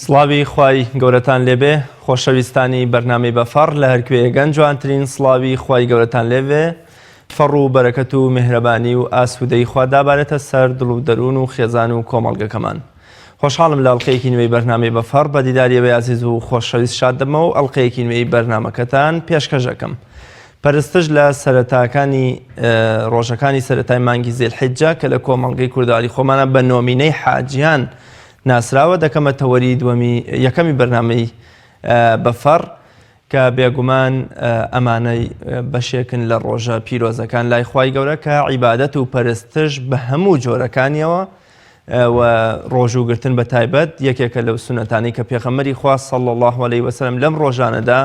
سڵاوی خوای گەورەتان لێبێ خۆشەویستانی بەرنامەی بەفەڕ لە هەرکوێیەگەن جوانترین سڵاوی خوای گەورەتان لێبێ فەڕ و بەرەکەت و میهرەبانی و ئاسوودەی خوا دابارێتە سەر دڵ و دەروون و خێزان و کۆمەڵگەکەمان خۆشحاڵم لە ئەڵقەیەکی نوێی بەرنامەی بەفەڕ بە دیداری ئێوەی ئازیز و خۆشەویست شاد دەبمەوە و ئەڵقەیەکی نوێی بەرنامەکەتان پێشکەش ئەکەم. پەرستش لە سەرەتاکانی ڕۆژەکانی سەرەتای مانگی زیلحیجە کە لە کۆمەڵگەی کوردەواری خۆمانە بە نۆمینەی حاجیان ناسراوە دەکەمە تەوەری دووەمی یەکەمی بەرنامەی بەفەڕ کە بێگومان ئەمانە بەشێکن لە ڕۆژە پیرۆزەکان لای خوای گەورە کە عیبادەت و پەرستش بە هەموو جۆرەکانیەوە و ڕۆژووگرتن بە تایبەت یەکێکە لەو سونەتانەی کە پێغەمبەری خوا صلی الله علیه وسلم لەم ڕۆژانەدا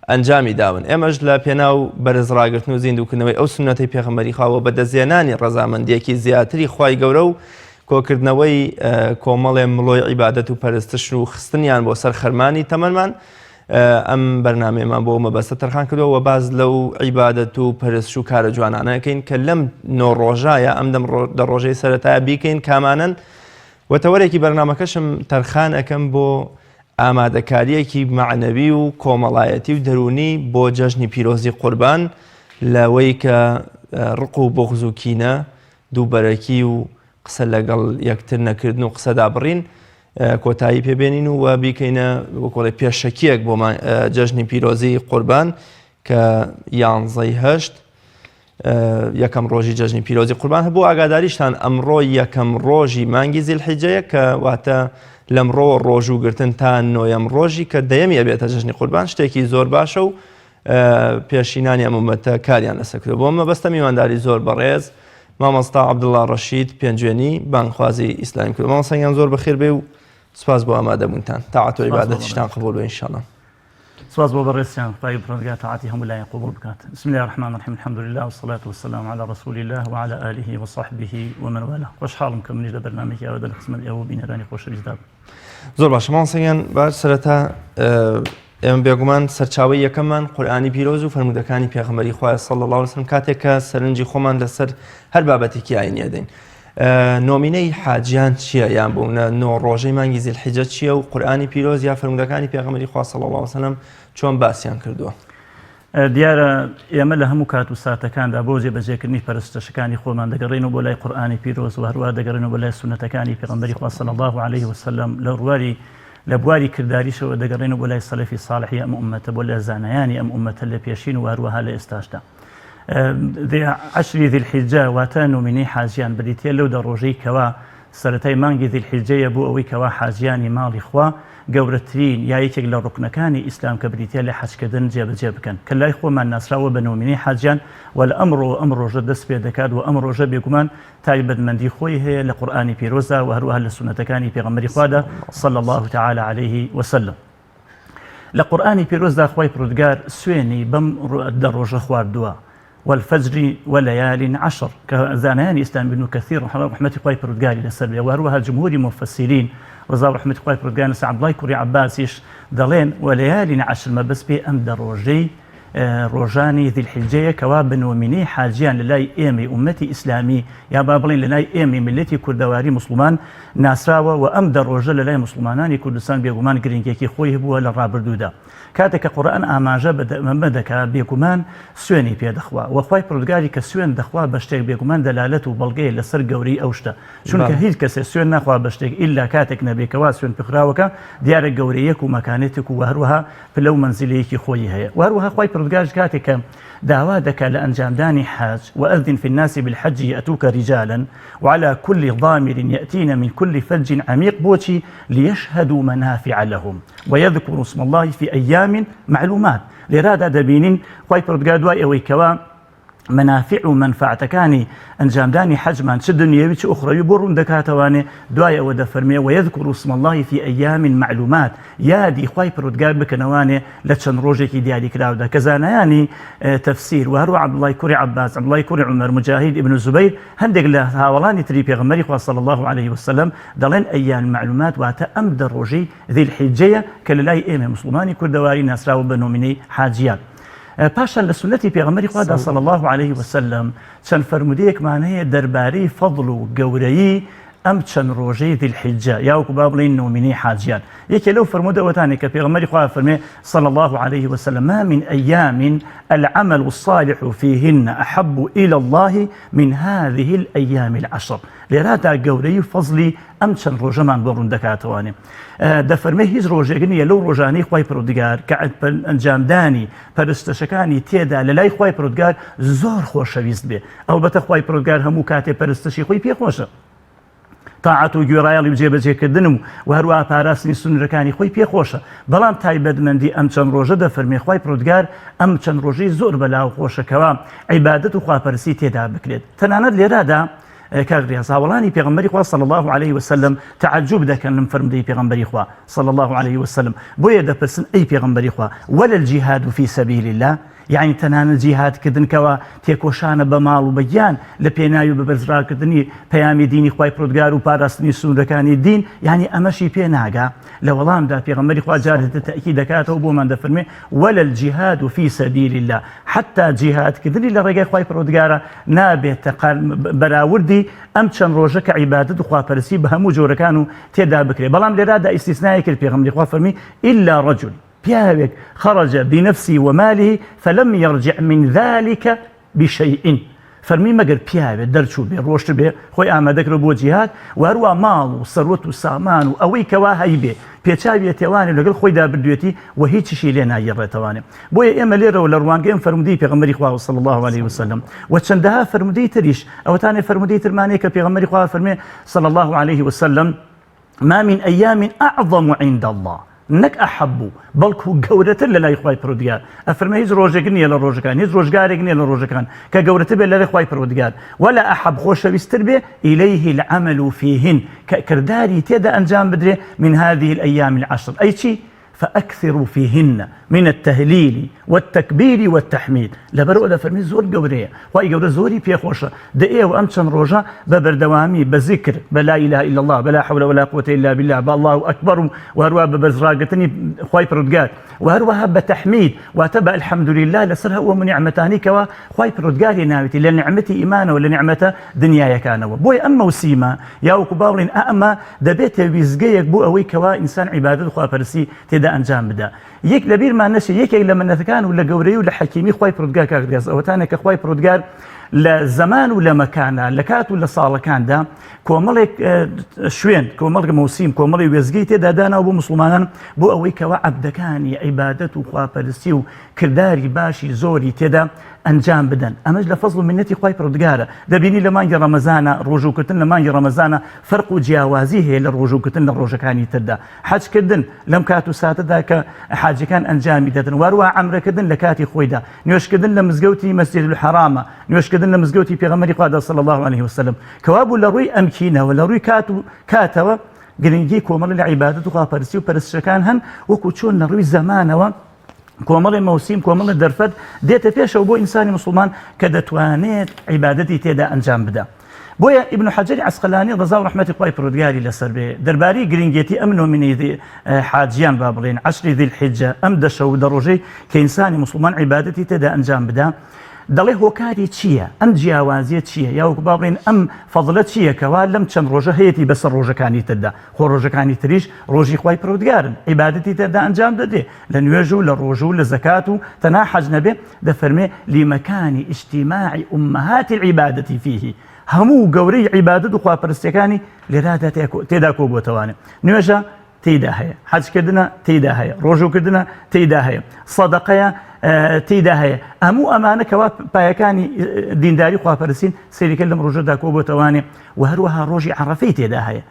ئەنجامی داون ئێمەش لە پێناو بەرز ڕاگرتن و زیندووکردنەوەی ئەو سونەتەی پێغەمبەری خوا و بەدەستهێنانی ڕەزامەندیەکی زیاتری خوای گەورە و کۆکردنەوەی کۆمەڵێ مڵۆی عیبادەت و پەرستش و خستنیان بۆ سەر خەرمانی تەمەنمان ئەم بەرنامەیەمان بۆ مەبەستە تەرخان کردووە و باس لەو عیبادەت و پەرستش و کارە جوانانە ئەکەین کە لەم نۆ ڕۆژە یا ئەم دەم دە ڕۆژەی سەرەتایە بیکەین کامانەن و تەوەرێکی بەرنامەکەشم تەرخان ئەکەم بۆ ئامادەکاریەکی مەعنەوی و کۆمەڵایەتی و دەروونی بۆ جەژنی پیرۆزی قوربان لەوەی کە ڕق و بغز و کینە دووبەرەکی و قسە لەگەڵ یەکتر نەکردن و قسە دابڕین کۆتایی پێ بێنین و بیکەینە وەکۆڵێ پێشەکیەک بۆ جەژنی پیرۆزی قوربان کە یانزەی هەشت یەکەم ڕۆژی جەژنی پیرۆزی قوربان هەبوو ئاگاداریشتان ئەمڕۆ یەکەم ڕۆژی مانگی زیلحیجەیە کە واتە لەمڕۆوە ڕۆژوو گرتن تا نۆیەم ڕۆژی کە دەیەمی ئەبێتە جەژنی قوربان شتێکی زۆر باشە و پێشینانی ئەم ئومەتە کاریان لەسەر کردووە. بۆ مەبەستە میوانداری زۆر بەڕێز مامۆستا عەبدوڵڵا ڕەشید پێنجوێنی بانگخوازی ئیسلامی کردووە. مامۆستا گیان زۆر بەخێر بێ و سوپاس بۆ ئامادەبوونتان. تاعەت و عیبادەتیشتان قبوڵ بێ ئینشاڵڵا. سپاس بۆ بەڕێزتان خوای پەروەردگار تاعەتی هەموو لایەک قبوڵ بکات. بسم الله الرحمن الرحیم الحمد لله والصلاة والسلام على رسول الله وعلى آله وصحبه ومن والاه. خۆشحاڵم کە منیش لە بەرنامەیەکی ئاوەدا لە خزمەت ئێوە و بینەرانی خۆشەویستدا بم. زۆر باشە مامۆستا گیان با سەرەتا ئێمە بێگومان سەرچاوەی یەکەممان قورئانی پیرۆز و فەرموودەکانی پێغەمبەری خوایە صلی الله علیه وسلم کاتێک کە سەرنجی خۆمان لەسەر هەر بابەتێکی ئاینی ئەدەین نۆمینەی حاجیان چییە یان بوونە نۆ ڕۆژەی مانگی زیلحیجە چییە و قورئانی پیرۆز یا فەرموودەکانی پێغەمبەری خوا صلی الله علیه وسلم چۆن باسیان کردووە؟ دیارە ئێمە لە هەموو کات و ساتەکاندا بۆ جێبەجێکردنی پەرستشەکانی خۆمان دەگەڕێینەوە بۆ لای قورئانی پیرۆز و هەروەها دەگەڕێینەوە بۆ لای سوننەتەکانی پێغەمبەری خوا صلی اللە علیه وسلم لە ڕواری لە بواری کرداریشەوە دەگەڕێینەوە بۆ لای سەلەفی ساڵحی ئەم ئوممەتە بۆ لای زانایانی ئەم ئوممەتە لە پێشین و هەروەها لە ئێستاشدا. عەشری ذی الحجە واتە نۆمینەی حاجیان بریتیە لەو دە ڕۆژەی کەوا سەرەتای مانگی ذی الحجەیە بۆ ئەوەی کەوا حاجیانی ماڵی خوا گەورەترین یا یەکێک لە ڕوکنەکانی ئیسلام کە بریتیە لە حەجکردن جێبەجێ بکەن کە لای خۆمان ناسراوە بە نۆمینەی حاجیان و لە ئەمڕۆوە ئەم ڕۆژە دەست پێ دەکات و ئەم ڕۆژە بێگومان تایبەتمەندی خۆی هەیە لە قورئانی پیرۆزدا و هەروەها لە سوننەتەکانی پێغەمبەری خوادا صلی اللە تعالی علیه وسلم. لە قورئانی پیرۆزدا خوای پرودگار سوێنی بەم دە ڕۆژە خواردووە والفجر وليال عشر کە زانایانی ئیسلام ابن کثیر ڕەحمەتی خوای پرودگاری لەسەر بێ و هەروەها جمهوری مفسرین ڕەزا و ڕەحمەتی خوای پرودگار لەسەر عەبدوڵای کوڕی عەباسیش دەڵێن وليال عشر مەبەست پێ ئەم دە ڕۆژەی ڕۆژانی ذی الحجەیە کەوا بە نۆمینەی حاجیان لە لای ئێمەی ئوممەتی ئیسلامی یا با بڵێین لە لای ئێمەی میللەتی کوردەواری موسڵمان ناسراوە و ئەم دە ڕۆژە لە لای موسڵمانانی کوردستان بێگومان گرنگیەکی خۆی هەبووە لە ڕابردوودا کاتێک کە قورئان ئاماژە بە ئەمە دەکا بێگومان سوێنی پێ دەخوا و خوای پەروەردگاری کە سوێن دەخوا بە شتێک بێگومان دەلالەت و بەڵگەیە لەسەر گەورەی ئەو شتە چونکە هیچ کەسێ سوێن ناخوا بە شتێک ئیلا کاتێک نەبێ کەوا سوێن پێخراوەکە دیارە گەورەیەک و مەکانێتێک و هەروەها پلە و مەنزیلەیەکی خۆی هەیە و هەروەها خوای پەروەردگاریش کاتێک کە داوا دەکات لە ئەنجامدانی حەج وأذن في الناس بالحج يأتوك رجالا وعلى كل ضامر يأتين من كل فج عميق بۆچی ليشهدوا منافع لهم ويذكروا اسم الله في أيام معلومات لێرادا دەبینین خوای پەروەردگار دوای ئەوەی کەوا مەنافع و مەنفەعەتەکانی ئەنجامدانی حەجمان چ دنیەوی چ ئوخرەوی بۆ ڕوون دەکاتەوانێ دوای ئەوە دەفەرمێ ويذكروا اسم الله في أيام معلومات یادی خوای پەروەردگار بکەنەوانێ لە چەند ڕۆژێکی دیاریکراودا کە زانایانی تەفسیر و هەروە عەبدوڵای کوڕی عەباس عەبدوڵای کوڕی عومەر مجاهید ئیبن زوبەیر هەندێک لە هاوەڵانی تری پێغەمبەری خوا صلی الله علیه وسلم دەڵێن ئەیام معلومات واتە ئەم دە ڕۆژەی ذی الحجەیە کە لە لای ئێمە موسڵمانی کوردەواری ناسراوە بە نۆمینەی حاجیان. پاشان لە سوننەتی پێغەمبەری خوادا صلی اللە علیه وسلم چەند فەرموودەیەکمان هەیە دەربارەی فەضڵ و گەورەیی. ئەم چەند ڕۆژەی ذی الحجە یا وەکو با بڵێین نۆمینەی حاجیان. یەکێ لەو فەرموودە ئەوەتانێ کە پێغەمبەری خوا فەرمێ صلی اللە علیه وسلم ما من ایام العمل الصالح فیهن احب الی اللە من هذه الایام العشر. لێرادا گەورەی و فەزلی ئەم چەند ڕۆژەمان بۆ ڕوون دەکاتەوانێ. دەفەرمێ هیچ ڕۆژێک نییە لەو ڕۆژانەی خوای پەروەردگار کە ئەنجامدانی پەرستەشەکانی تێدا لە لای خوای پەروەردگار زۆر خۆشەویست بێ. ئەڵبەتە خوای پەروەردگار هەموو کاتێ پەرستشی خۆی پێ خۆشە. تاعەت و گوێڕایەڵی و جێبەجێکردن و و هەروەها پاراستنی سنوورەکانی خۆی پێ خۆشە. بەڵام تایبەتمەندی ئەم چەند ڕۆژە دەفەرمێ خوای پەروەردگار ئەم چەند ڕۆژەی زۆر بەلاوە خۆشە کەوا عیبادەت و خواپەرستی تێدا بکرێت. تەنانەت لێرادا کاک ڕیاز هاوەڵانی پێغەمبەری خوا صلی اللە علیه وسلم تەعەجوب دەکەن لەم فەرموودەی پێغەمبەری خوا صلی اللە علیه وسلم بۆیە دەپرسن ئەی پێغەمبەری خوا ولا الجهاد فی سبیل الله یعنی تەنانەت جیهاد کردن کەوا تێکۆشانە بە ماڵ و بە گیان لە پێناوی بە بەرزڕاکردنی پەیامی دینی خوای پرۆدگار و پاراستنی سنوورەکانی دین یعنی ئەمەشی پێ ناگا لە وەڵامدا پێغەمبەری خوا جارێ تەئکید دەکاتەوە بۆمان دەفەرمێ ولا الجهاد فی سبیل الله حتا جیهادکردنی لە ڕێگای خوای پەروەردگارە نابێتە بەراوردی ئەم چەند ڕۆژە کە عیبادەت و خواپەرستی بە هەموو جۆرەکان و تێدا بکرێ بەڵام لێرادا ئیستیسنایە کرد پێغەمبەری خوا فەرمی إلا رجل پیاوێک خرج بنفسه وماله فلم يرجع من ذلك بشيء فەرمی مەگەر پیاوێ دەرچوو بێ ڕۆشت بێ خۆی ئامادە کرد بۆ جیهاد و هەروە ماڵ و سەروەت و سامان و ئەوەی کەوا هەیبێ پێچاویەتێوانێ لەگەڵ خۆیدا بردوێتی و هیچیشی لێ ناگێڕێتەوانێ بۆیە ئێمە لێرەوە لە ڕوانگەی ئەم فەرموودەی پێغەمبەری خوا صلی الله علیه وسلم و چەندەها فەرموودەی تریش ئەوەتانێ فەرموودەی ترمانەیە کە پێغەمبەری خوا فەرمێ صلی الله علیه وسلم ما من ایام اعظم عند الله نەک احب بەڵکو گەورەتر لە لای خوای پەروەردگار ئەفەرمێ هیچ ڕۆژێک نییە لە ڕۆژەکان هیچ ڕۆژگارێک نییە لە ڕۆژەکان کە گەورەتر بێت لە لای خوای پەروەردگار ولا احب خۆشەویستتر بێ الیه العمل فیهن کە کرداری تێدا ئەنجام بدرێ من هذه الایام العشر ئەی چی فاکثروا فیهن من التهلیل والتکبیر والتحمید لەبەرئەوە دەفەرمێ زۆر گەورەیە خوای گەورە زۆری پێخۆشە دە ئێوە ئەم چەند ڕۆژە بە بەردەوامی بە زیکر بە لا اله الا الله بە لا حول ولا قوة الا بالله بە الله اکبر و هەروەها بە بەرزڕاگرتنی خوای پەروەردگار و هەروەها بە تەحمید واتە بە الحمدلله لەسەر هەموو ئەو نیعمەتانەی کەوا خوای پەروەردگار هێناوێتی لە نیعمەتی ئیمانەوە لە نیعمەتە دنیایەکانەوە بۆیە ئەم مەوسیمە یا وەکو با بڵێین ئەمە دەبێتە ویستگەیەک بۆ ئەوەی کەوا ئینسان عیبادەت و خواپەرستی تێدا ئەنجام بدا. یەک لەبیرمان نەچێت یەکێک لە منەتەکان و لە گەورەی و لە حەکیمی خوای پەروەردگار کاک ڕیاز ئەوەتانە کە خوای پەروەردگار لە زەمان و لە مەکانە لە کات و لە ساڵەکاندا کۆمەڵێک شوێن کۆمەڵگە مەوسیم کۆمەڵی وێزگەی تێدا داناوە بۆ مسلمانان بۆ ئەوەی کەوا عەبدەکانی عیبادەت و خواپەرستی و کرداری باشی زۆری تێدا ئەنجام بدەن ئەمەش لە فەزڵ و منەتی خوای پەروەردگارە دەبینی لە مانگی ڕەمەزانە ڕۆژووکردن لە مانگی ڕەمەزانە فەرق و جیاوازی هەیە لە ڕۆژووکردن لە ڕۆژەکانی تردا حەجکردن لەم کات و ساتەدا کە حاجەکان ئەنجامی دەدەن واروە عەمرەکردن لە کاتی خۆیدا نوێژکردن لە مزگەوتی مەسجد الحرامە نوێژکردن لە مزگەوتی پێغەمبەری خوادا صلی الله علیه وسلم کەوابوو لە ڕووی ئەمکینەوە لە ڕووی کات و کاتەوە گرنگی کۆمەڵی لە عیبادەت و خواپەرستی و پەرستشەکان هەن وەکو چۆن لە ڕووی زەمانەوە کۆمەڵی مەوسیم کۆمەڵی دەرفەت دێتە پێشەوە بۆ ئینسانی مسلمان کە دەتوانێت عیبادەتی تێدا ئەنجام بدا بۆیە ئیبن حەجەری عەسقەلانی ڕەزا و ڕەحمەتی خوای پەروەردگاری لەسەر بێ دەربارەی گرنگێتی ئەم نۆمینەی حاجیان با بڵێن عەشری ذی الحجە ئەم دە شەو و دە ڕۆژەی کە ئینسانی موسڵمان عیبادەتی تێدا ئەنجام بدا دەڵێ هۆکاری چییە ئەم جیاوازیە چییە یا وەکو با بڵێن ئەم فەضلە چییە کەوا لەم چەند ڕۆژە هەیەتی بەسەر ڕۆژەکانی تردا خۆ ڕۆژەکانی تریش ڕۆژی خوای پەروەردگارن عیبادەتی تێدا ئەنجام دەدرێ لە نوێژ و لە ڕۆژ و لە زەکات و تەنها حەج نەبێ دەفەرمێ لمکان اجتماع امهات العبادة فیه هەموو گەورەی عیبادەت و خواپەرستیەکانی لێرادا تێدا کۆبووەتەوانێ نوێژە تێدا هەیە حەجکردنە تێدا هەیە ڕۆژووکردنە تێدا هەیە سەدەقەیە تێدا هەیە هەموو ئەمانە کەوا پایەکانی دینداری خواپەرستین سەیرەکە لەم ڕۆژەدا کۆبووەتەوانێ و هەروەها ڕۆژی عەرەفەی تێدا هەیە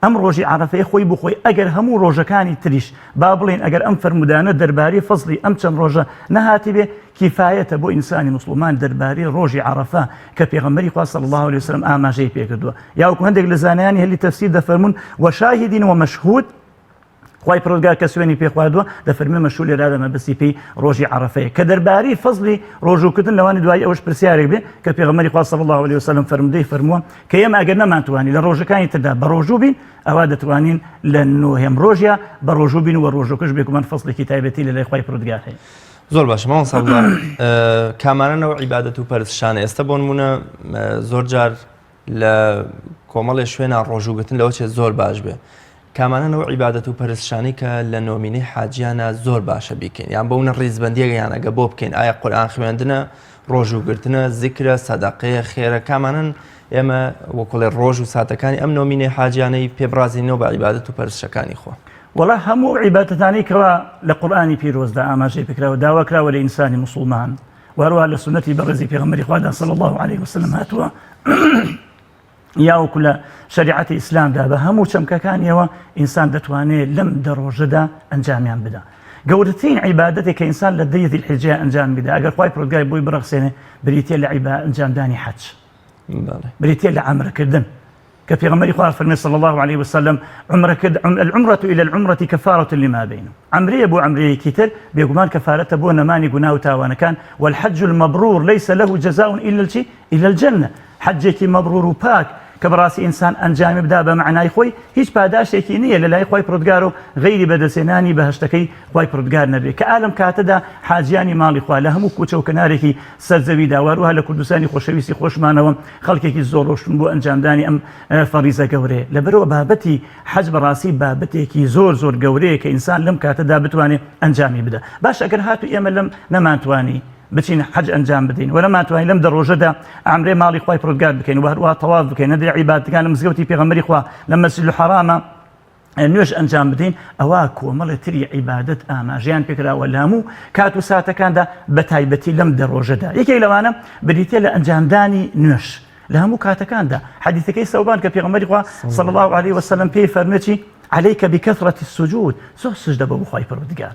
ئەم ڕۆژی عەرەفەیە خۆی بۆ خۆی ئەگەر هەموو ڕۆژەکانی تریش با بڵێین ئەگەر ئەم فەرموودانە دەربارەی فەزڵی ئەم چەند ڕۆژە نەهاتبێ کیفایەتە بۆ ئینسانی موسڵمان دەربارەی ڕۆژی عەرەفە کە پێغەمبەری خوا صلی اللە علیه وسلم ئاماژەی پێکردووە یا وەکو هەندێک لە زانایانی هەلی تەفسیر دەفەرموون وشاهد ومشهود خوای پەروەردگار کە سوێنی پێ خواردووە دەفەرمێ مەشهود لێرە مەبەستی پێی ڕۆژی عەرەفەیە کە دەربارەی فەزڵی ڕۆژووکردن لەوانی دوای ئەوەش پرسیارێک بێ کە پێغەمبەری خوا صلی الله علیه وسلم فەرموودەی فەرمووە کە ئێمە ئەگەر نەمانتوانی لە ڕۆژەکانی تردا بە ڕۆژوو بین ئەوا دەتوانین لە نۆهێم ڕۆژیا بە ڕۆژوو بین و ڕۆژووکەش بێگومان فەزڵێکی تایبەتی لە لای خوای پەروەردگار هەیە. زۆر باشە مامۆستا عەبدوڵا کامانەن ئەو عیبادەت و پەرستشانە ئێستا بۆ نموونە زۆر جار. لە کۆمەڵێ شوێنا ڕۆژووگرتن لەوە چێت زۆر باش بێ کامانەن ئەو عیبادەت و پەرستشانەی کە لە نۆمینەی حاجیانە زۆر باشە بیکەین یان بەونە ڕیزبەندیەک یان ئەگە بۆ بکەین ئایا قورئان خوێندنە ڕۆژووگرتنە زیکرە سەدەقەیە خێرە کامانەن ئێمە وەکوڵێ ڕۆژ و ساتەکانی ئەم نۆمینەی حاجیانەی پێ بڕازینەوە بە عیبادەت و پەرستشەکانی خۆ. وەڵا هەموو ئەو عیبادەتانەی کەوا لە قورئانی پیرۆزدا ئاماژەی پێکراوە داوا کراوە لە ئینسانی موسڵمان و هەروەها لە سوننەتی بەڕێزی پێغەمبەری خوادا صلی اللە علیه وسلم هاتووە یاوەکو لە شەریعەتی ئیسلامدا بە هەموو چەمکەکانیەوە ئینسان دەتوانێت لەم دە ڕۆژەدا ئەنجامیان بدا گەورەترین عیبادەتێک کە ئینسان لە دەی ذیلحیجە ئەنجام بدا ئەگەر خوای پەروەردگار بۆی بڕەخسێنێ بریتیە لە عیبا ئەنجامدانی حەج بریتیە لە عەمرەکردن کە پێغەمبەری خوا فەرمی صلی الله علیه وسلم عمرە کرد العمرة الى العمرة كفارة لما بينه عەمرەیە بۆ عەمرەیەکی تر بێگومان کەفارەتە بۆ نەمانی گوناه و تاوانەکان والحج المبرور ليس له جزاء الا الچی الا الجنة حەجێکی مەبرور و پاک کە بەڕاستی ئینسان ئەنجامی بدا بە مەعنای خۆی هیچ پاداشتێکی نییە لە لای خوای پرودگار و غەیری بەدەستهێنانی بەهەشتەکەی خوای پرودگار نەبێ کە ئالەم کاتەدا حاجیانی ماڵی خوا لە هەموو کوچە و کەنارێکی سەر زەویدا واروها لە کوردستانی خۆشەویستی خۆشمانەوە خەڵکێکی زۆر ڕۆشتون بۆ ئەنجامدانی ئەم فەریزە گەورەیە لەبەرەوە بابەتی حەج بەڕاستی بابەتێکی زۆر زۆر گەورەیە کە ئینسان لەم کاتەدا بتوانێت ئەنجامی بدا باش ئەگەر هاتو ئێمە لەم نەمانتوانی بچین حەج ئەنجام بدەین و نەمانتوانی لەم دە ڕۆژەدا عەمرەی ماڵی خوای پەروەردگار بکەین و هەروەها تەواف بکەین نەدرێ عیبادەتەکان لە مزگەوتی پێغەمبەری خوا لە مەسجد الحرامە نوێژ ئەنجام بدەین ئەوە کۆمەڵێ تری عیبادەت ئاماژەیان پێکراوە لە هەموو کات و ساتەکاندا بە تایبەتی لەم دە ڕۆژەدا یەکێک لەوانە بریتە لە ئەنجامدانی نوێژ لە هەموو کاتەکاندا حەدیثەکەی سەوبان کە پێغەمبەری خوا صلی الله علیه وسلم پێی فەرمووی عليك بكثرة السجود زۆر سجدە بۆ خوای پەروەردگار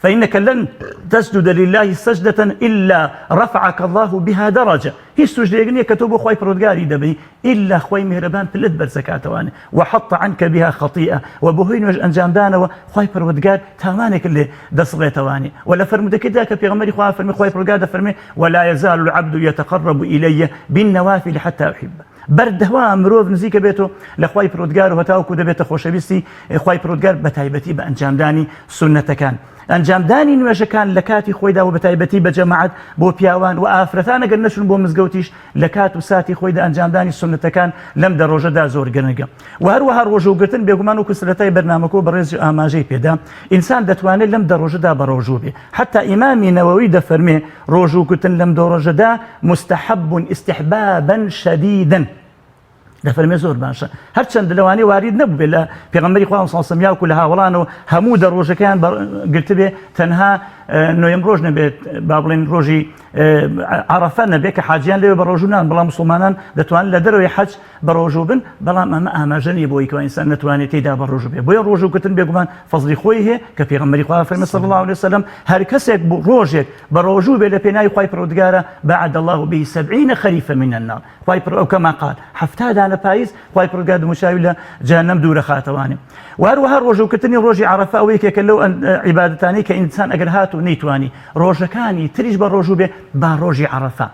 فإنك لن تسجد لله سجدة إلا رفعك الله بها درجة هیچ سوجدەیەک نییە کە تۆ بۆ خوای پەروەردگاری دەبەی ئیلا خوای میهرەبان پلەت بەرزەکاتەوانێ وحط عنك بها خطیئە و بەهۆی نوێژ ئەنجامدانەوە خوای پەروەردگار تاوانێکت لێ دەسڕێتەوانێ و لە فەرموودەکەدا کە پێغەمبەری خوا فەرمی خوای پەروەردگار دەفەرمێ ولا يزال العبد يتقرب إلي بالنوافل حتى أحبه بەردەوام مرۆڤ نزیکە بێت و لە خوای پرۆدگار و هەتاوەکو دەبێتە خۆشەویستی خوای پرۆدگار بە تایبەتی بە ئەنجامدانی سوننەتەکان ئەنجامدانی نوێژەکان لە کاتی خۆیدا و بە تایبەتی بە جەماعەت بۆ پیاوان و ئافرەتان ئەگەر نەچون بۆ مزگەوتیش لە کات و ساتی خۆیدا ئەنجامدانی سوننەتەکان لەم دە ڕۆژەدا زۆر گرنگە و هەروەها ڕۆژووگرتن بێگومان وەکو سەرەتای بەرنامەکە و بەڕێز ئاماژەی پێدا ئینسان دەتوانێت لەم دە ڕۆژەدا بە ڕۆژوو بێ حتا ئیمامی نەوەوی دەفەرمێ ڕۆژووگرتن لەم دە ڕۆژەدا مستحب استحبابا شدیدا دەفەرمێ زۆر باشە هەرچەند لەوانەیە وارید نەبووبێ لە پێغەمبەری خوا صلی الله یاکو لە هاوڵانەوە هەموو دە ڕۆژەکەیان گرتبێ تەنها نوێم ڕۆژ نەبێت با بڵێن ڕۆژی عەرەفە نەبێت کە حاجیان لەوێ بە ڕۆژوو نان بەڵام مسلمانان دەتوانن لە دەرەوەی حەج بە ڕۆژوو بن بەڵام ئەمە ئاماژە نییە بۆی کە ئینسان نەتوانێت تێیدا بە ڕۆژوو بێ بۆیە ڕۆژوو گرتن بێگومان فەزلی خۆی هەیە کە پێغەمبەری خوا فەرمی صلی الله علیه وسلم هەر کەسێک بۆ ڕۆژێک بە ڕۆژوو بێ لە پێناوی خوای پەروەردگارە بعد الله به سبعین خریفا من النار خوای پەر ئەو کەما قال 70 دانە پاییز خوای پەروەردگار دموچاوی لە جەهەنەم دوورەخاتەوانێ و هەروەها ڕۆژووکردنی ڕۆژی عەرەفە ئەوە یەکێکە لەو عیبادەتانەی کە ئینسان ئەگەر هات و نەیتوانی ڕۆژەکانی تریش بە ڕۆژوو بێ با ڕۆژی عەرەفە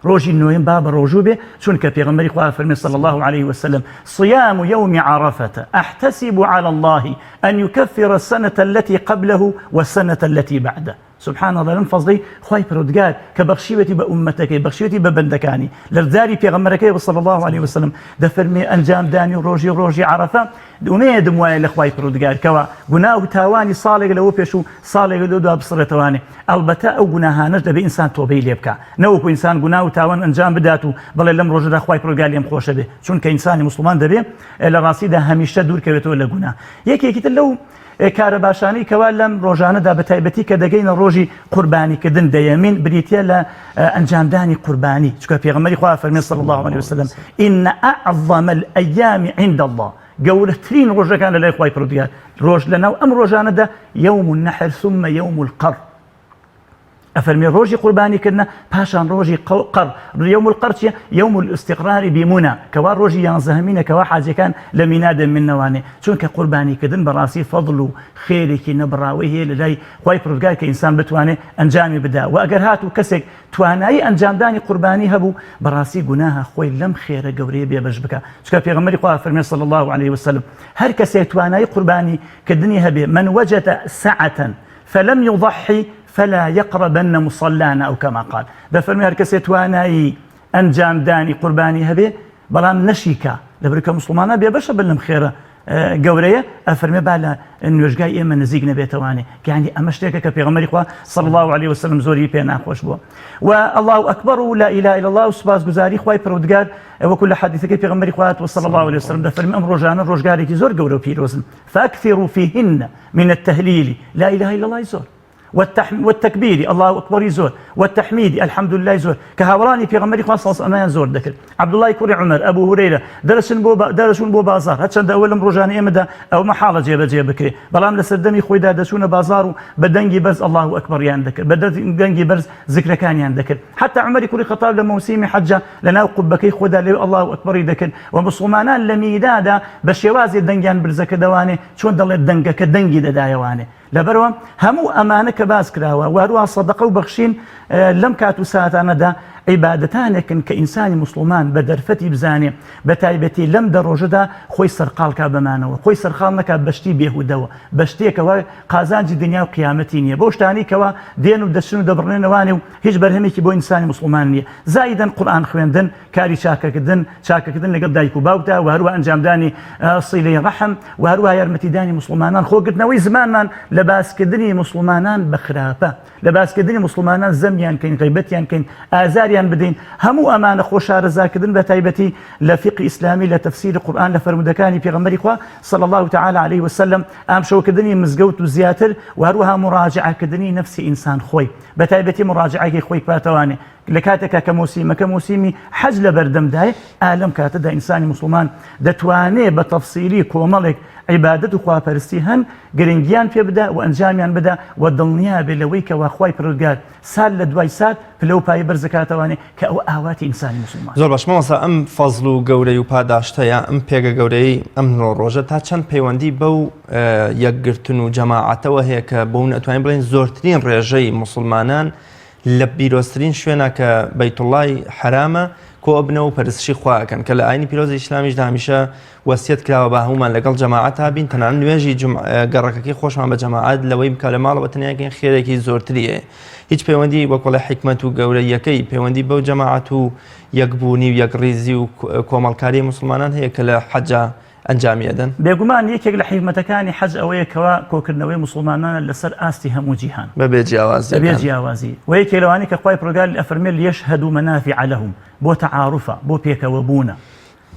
ڕۆژی نۆیەم با بە ڕۆژوو بێ چونکە پێغەمبەری خوا فەرمی صلی الله علیه وسلم صيام يوم عرفة احتسب على الله أن يكفر السنة التي قبله والسنة التي بعده سبحان الله لەم فەزڵەی خوای پەروەردگار کە بەخشیوێتی بە ئوممەتەکەی بەخشیوێتی بە بەندەکانی لە زاری پێغەمبەرەکەی صلی الله علیه وسلم دەفەرمێ ئەنجامدانی ڕۆژی ڕۆژی عەرەفە ئومێدم وایە لە خوای پەروەردگار کەوا گوناه و تاوانی ساڵێک لەوە پێش و ساڵێک لەو دوا بسڕێتەوانێ ئەڵبەتە ئەو گوناهانەش دەبێ ئینسان تۆبەی لێ بکا نەوەکو ئینسان گوناه و تاوان ئەنجام بدات و بڵێ لەم ڕۆژەدا خوای پەروەردگار لێم خۆشە بێ چونکە ئینسانی موسڵمان دەبێ لە ڕاستیدا هەمیشە دوور کەوێتەوە لە گوناه یەکێکی تر لەو کارە باشانەی کەوا لەم ڕۆژانەدا بە تایبەتی کە دەگەینە ڕۆژی قوربانیکردن دەیەمین بریتە لە ئەنجامدانی قوربانی چونکە پێغەمبەری خوا فەرمی صلی الله علیه وسلم إن أعظم الأيام عند الله گەورەترین ڕۆژەکان لە لای خوای پەروەردگار ڕۆژ لەناو ئەم ڕۆژانەدا يوم النحر ثم يوم القر ئەفەرمێ ڕۆژی قوربانی کردنە پاشان ڕۆژی قەڕ يوم القر چیە يوم الاستقرار بمنى کەوا ڕۆژی یانزەهەمینە کەوا حاجەکان لە مینا دەمێنەوانێ چونکە قوربانی کردن بەڕاستی فەضل و خێرێکی نەبڕاوەی هەیە لە لای خوای پەروەردگار کە ئینسان بتوانێ ئەنجامی بدا و ئەگەر هاتوو کەسێک توانایی ئەنجامدانی قوربانی هەبوو بەڕاستی گوناهە خۆی لەم خێرە گەورەیە بێبەش بکا چونکە پێغەمبەری خوا فەرمێ صلی الله علیه وسلم هەر کەسێک توانایی قوربانی کردنی هەبێ من وجد سعة فلم یضحی فلا یقربن مصلانا او کما قال دەفەرموێ هەرکەسێ توانایی ئەنجامدانی قوربانی هەبێ. بەڵام نەشیکا لەبەر کە موسڵمانان بێبەشە بن لەم خێرە گەورەیە ئەفەرمێ با لە نوێژگای ئێمە نزیک نەبێتەوانێ یعنی ئەمە شتێکە کە پێغەمبەری خوا صلی الله علیه وسلم زۆری پێ ناخۆش بووە و الله اکبر و لا اله الا الله و سوپاسگوزاری خوای پەروەردگار وەکو لە حەدیثەکەی پێغەمبەری خوا هاتووە صلی الله علیه وسلم دەفەرمێ ئەم ڕۆژانە ڕۆژگارێکی زۆر گەورە و پیرۆزن فاکثروا فيهن من التهليل لا اله الا الله زۆر والتکبیر اللە اکبری زۆر والتحمید الحمد للە زۆر کە هاوەڵانی پێغەمبەری خوا صلی اللە ئەمەیان زۆر دەکرد عەبدوڵای کوڕی عومەر ئەبو هورەیرە دەرەچن بۆ دەرەچوون بۆ بازاڕ هەرچەندە ئەوە لەم ڕۆژانە ئێمەدا ئەو مەحاڵە جێبەجێ بکرێ بەڵام لە سەردەمی خۆیدا دەچوونە بازاڕ و بە دەنگی بەرز اللە اکبریان دەکرد بە دەنگی بەرز زکرەکانیان دەکرد حتی عومەری کوڕی خەتاب لە مەوسیمی حەجا لە ناو قوبەکەی خۆدا لەوێ اللە اکبری دەکرد و موسڵمانان لە مینادا بە شێوازێ دەنگیان برزەکردەوانێ چۆن دەڵێت دەنگەکە دەنگی دەدایەوانێ لەبەرئەوە هەموو ئەمانە کە باس کراوە و هەروەها سەدەقە و بەخشین لەم کات و ساتانەدا عیبادەتانێکن کە ئینسانی موسڵمان بە دەرفەتی بزانێ بە تایبەتی لەم دە ڕۆژەدا خۆی سەرقاڵ کا بەمانەوە خۆی سەرقاڵ نەکا بە شتی بێهودەوە بە شتێکەوە قازانجی دنیا و قیامەتی نییە بەو شتانەی کەوا دێن و دەچن و دەبڕێنەوانێ و هیچ بەرهەمێکی بۆ ئینسانی موسڵمان نییە زائیدەن قورئان خوێندن کاری چاکەکردن، چاکەکردن لەگەڵ دایک و باوکدا و هەروەها ئەنجامدانی سیلەی ڕەحم و هەروەها یارمەتیدانی موسڵمانان، خۆگرتنەوەی زمانمان لە باسکردنی موسڵمانان بە خراپە، لە باسکردنی موسڵمانان زەمیان کەین، غەیبەتیان کەین، ئازاریان بدەین، هەموو ئەمانە خۆ شارەزاکردن بە تایبەتی لە فیقهی ئیسلامی، لە تەفسیری قورئان، لە فەرموودەکانی پێغەمبەری خوا صلی اللە تعالی علیه وسلم، ئامشەوکردنی مزگەوت و زیاتر و هەروەها موراجەعەکردنی نەفسی ئینسان خۆی، بە تایبەتی موراجەعەکەی خۆی بکاتەوانێ. لە کاتێکا کە مۆسیمەکە مۆسیمی حەج لە بەردەمدایە، ئا لەم کاتەدا ئینسانی موسڵمان دەتوانێ بە تەفسیلی کۆمەڵێک عیبادەت و خواپەرستی هەن گرنگیان پێ بدا و ئەنجامیان بدا و دڵنیا بێ لەوەی کەوا خوای پەروەردگار سات لە دوای سات پلە و پایە بەرز دەکاتەوانێ کە ئەوە ئاواتی ئینسانی موسڵمانە. زۆر باش مامۆستا ئەم فەزڵ و گەورەی و پاداشتە یا ئەم پێگە گەورەیەی ئەم ڕۆژە تا چەند پەیوەندی بەو یەکگرتن و جەماعەتەوە هەیە کە بۆ ئەتوانین بڵێین زۆرترین ڕێژەی موسڵمانان لە پیرۆزترین شوێنە کە بەیتوڵای حەرامە کۆ ئەبنەوە و پەرستشی خوا ئەکەن کە لە ئاینی پیرۆزی ئیسلامیشدا هەمیشە وەسیەت کراوە با هەموومان لەگەڵ جەماعەتا بین تەنانەت نوێژی جومعە گەڕەکەکەی خۆشمان بە جەماعەت لەوەی بکە لە ماڵەوە تەنیا کەین خێرێکی زۆرتری هەیە هیچ پەیوەندی وەکوڵێ حیکمەت و گەورەیەکەی پەیوەندی بەو جەماعەت و یەکبوونی و یەکڕیزی و کۆمەڵکاری موسڵمانان هەیە کە لە حەجا ئەنجامی ئەدەن؟ بێگومان یەکێک لە حیکمەتەکانی حەج ئەوەیە کەوا کۆکردنەوەی موسڵمانانە لەسەر ئاستی هەموو جیهان بەبێ جیاوازیەکان. بەبێ جیاوازی، وە یەکێک لەوانەی کە خوای پەروەردگار ئەفەرموێ لیشهدوا منافع لهم بۆ تەعاروفە، بۆ پێکەوە بوونە،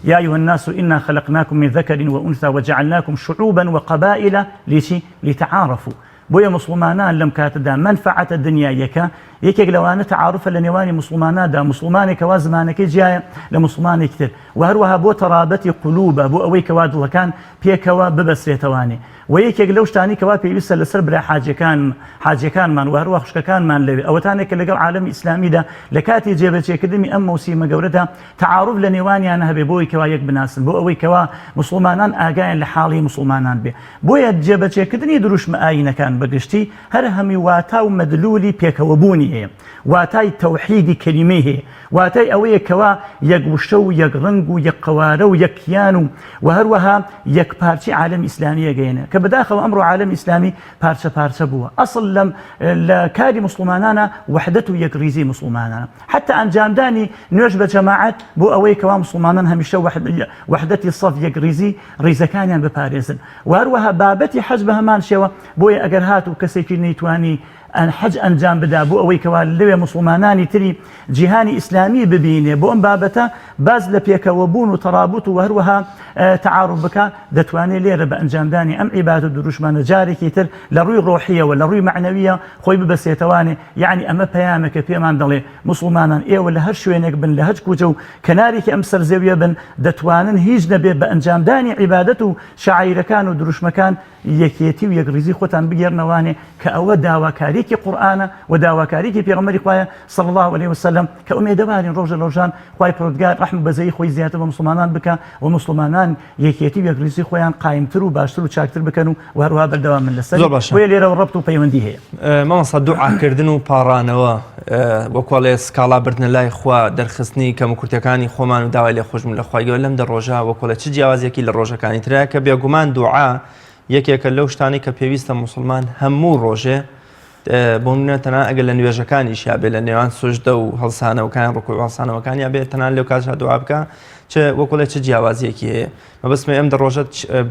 یا ایها الناس انا خلقناکم من ذکر وانثی وجعلناکم شعوبا وقبائل لچی؟ لتعارفوا بۆیە موسڵمانان لەم کاتەدا مەنفەعەتە دنیاییەکە یەکێک لەوانە تەعاروفە لە نێوانی موسڵماناندا، موسڵمانێک کەوا زمانەکەی جیایە لە موسڵمانێکی تر و هەروەها بۆ تەرابەتی قلوبە بۆ ئەوەی کەوا دڵەکان پێکەوە ببەسرێتەوانێ و یەکێک لەو شتانی کەوا پێویستە لەسەر برا حاجیەکان حاجیەکانمان و هەروەها خوشکەکانمان لەوێ ئەوەتانێک کە لەگەڵ عالەمی ئیسلامیدا لە کاتی جێبەجێکردنی ئەم مەوسیمە گەورەدا تەعاروف لە نێوانیان هەبێ بۆ ئەوەی کەوا یەک بناسن بۆ ئەوەی کەوا موسڵمانان ئاگایان لە حاڵی موسڵمانان بێ بۆیە جێبەجێکردنی دروشمە ئایینەکان بە گشتی هەر هەمی واتا و مەدلولی پێکەوەبوونی هەیە، واتای تەوحیدی کەلیمەی هەیە، واتای ئەوەیە کەوا یەک وشە و یەک ڕەنگ و یەک قەوارە و یەک کیان و و هەروەها یەکپارچەی عالەمی ئیسلامی ئەگەیەنێ کە بەداخەوە ئەمڕۆ عالەمی ئیسلامی پارچە پارچە بووە. ئەسڵ لەم لە کاری موسڵمانانە وەحدەت و یەکڕیزی موسڵمانانە. حەتا ئەنجامدانی نوێژ بە جەماعەت بۆ ئەوەیە کەوا موسڵمانان هەمیشە وەحدەتی سەف یەکڕیزی ڕیزەکانیان بپارێزن و هەروەها بابەتی حەج بە هەمان شێوە بۆیە ئەگەر هاتوو کەسێکی نەیتوانی حەج ئەنجام بدا بۆ ئەوەی کەوا لەوێ موسڵمانانی تری جیهانی ئیسلامی ببینێ بۆ ئەم بابەتە باس لە پێکەوە بوون و تەرابوت و هەروەها تەعاروف بکا دەتوانێ لێرە بە ئەنجامدانی ئەم عیبادەت و دروشمانە جارێکی تر لە ڕووی ڕۆحیەوە لە ڕووی مەعنەویە خۆی ببەسێتەوانێ یەعنی ئەمە پەیامێکە پێمان دەڵێ موسڵمانان ئێوە لە هەر شوێنێک بن لە هەچ کوچە و کەنارێکی ئەم سەر زەویە بن دەتوانن هیچ نەبێ بە ئەنجامدانی عیبادەت و شەعایرەکان و دروشمەکان یەکێتی و یەکڕیزی خۆتان بگێڕنەوانێ کە ئەوە داواکاریەکی قورئانە و داواکاریەکی پێغەمبەری خوایە صلی اللە علیە وسلم کە ئومێدەوارین ڕۆژ لە ڕۆژان خوای پەروەردگار ڕەحم و بەزەیی خۆی زیاتر بە موسڵمانان بکا و موسڵمانان یەکێتی و یەکڕیزی خۆیان قایمتر و باشتر و چاکتر بکەن و و هەروەها بەردەوام بن لەسەری زۆر باشە. بۆیە لێرەوە ڕەبت و پەیوەندی هەیە. مامۆستا دوعاکردن و پاڕانەوە وەکوڵێ سکاڵا بردنە لای خوا دەرخستنی کەموکورتەکانی خۆمان و داوای لێخۆشبوون لە خوای گەورە لەم دە ڕۆژە وەکوڵێ چ جیاوازیەکی لە ڕۆژەکانی ترە کە بێگومان دوعا یەکێکە لەو شتانەی کە پێویستە موسڵمان هەموو ڕۆژێ. بۆ منە تەنان ئەگەر لە نوێژەکانیشیا بێ لە نێوان سوجدە و هەڵسانەوەکان ڕکوع و هەڵسانەوەکانیا بێ تەنان لەو کاتشا دوعا بکە چ وەکوڵێ چ جیاوازیەکی هەیە مەبەستمە ئەم دە ڕۆژە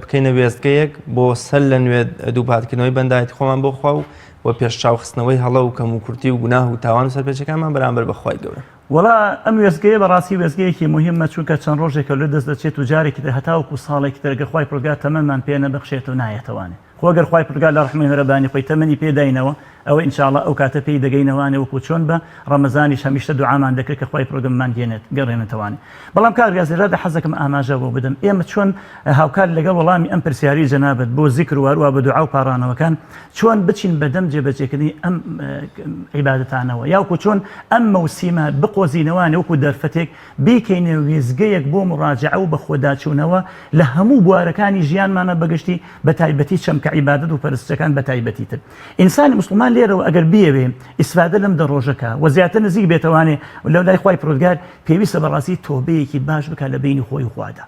بکەینە وێستگەیەک بۆ سەر لە نوێ دووپاتکردنەوەی بەندایەتی خۆمان بۆ خوا و و پێشچاوخستنەوەی هەڵە و کەم و کورتی و گوناه و تاوان و سەرپێچەکانمان بەرامبەر بە خوای گەورە. وەڵا ئەم وێستگەیە بەڕاستی وێستگەیەکی موهیمە چونکە چەند ڕۆژێکە لێ دەست دەچێت و جارێکی تر هەتاوەکو ساڵێکی تر گەر خوای پەروەردگار تەمەنمان پێ نەبەخشێت و نایەتەوانێ خۆ گەر خوای پەروەردگار لە ڕەحم و میهرەبانی خۆی تەمەنی پێ داینەوە ئەوە ان شاء اللە ئەو کاتە پێی دەگەینەوانێ وەکو چۆن بە ڕەمەزانیش هەمیشە دوعامان دەکرد کە خوای پەروەردگار بمانگەیەنێت گەڕێنێتەوانێ بەڵام کاک ڕیاز لێرەدا حەزەکەم ئاماژە بۆ بدەم ئێمە چۆن هاوکات لەگەڵ وەڵامی ئەم پرسیاری جەنابت بۆ زیکر و هەروە بە دوعا و پاڕانەوەکان چۆن بچین بەدەم جێبەجێکردنی ئەم عیبادەتانەوە یاوکو چۆن ئەم مەوسیمە بقۆزینەوانێ وەکو دەرفەتێک بیکەینە وێستگەیەک بۆ مڕاجعە و بەخۆداچوونەوە لە هەموو بوارەکانی ژیانمانە بەگشتی بە تایبەتی چەمکە عیبادەت و پەرستشەکان بە تایبەتی تر ئینسانی موسڵمان لێرەوە ئەگەر بیەوێ ئیسفادە لەم دە ڕۆژەکە و زیاتر نزیک بێتەوانێ لەو لای خوای پرۆدگار پێویستە بەڕاستی تۆبەیەکی باش بکات لە بینی خۆی و خوادا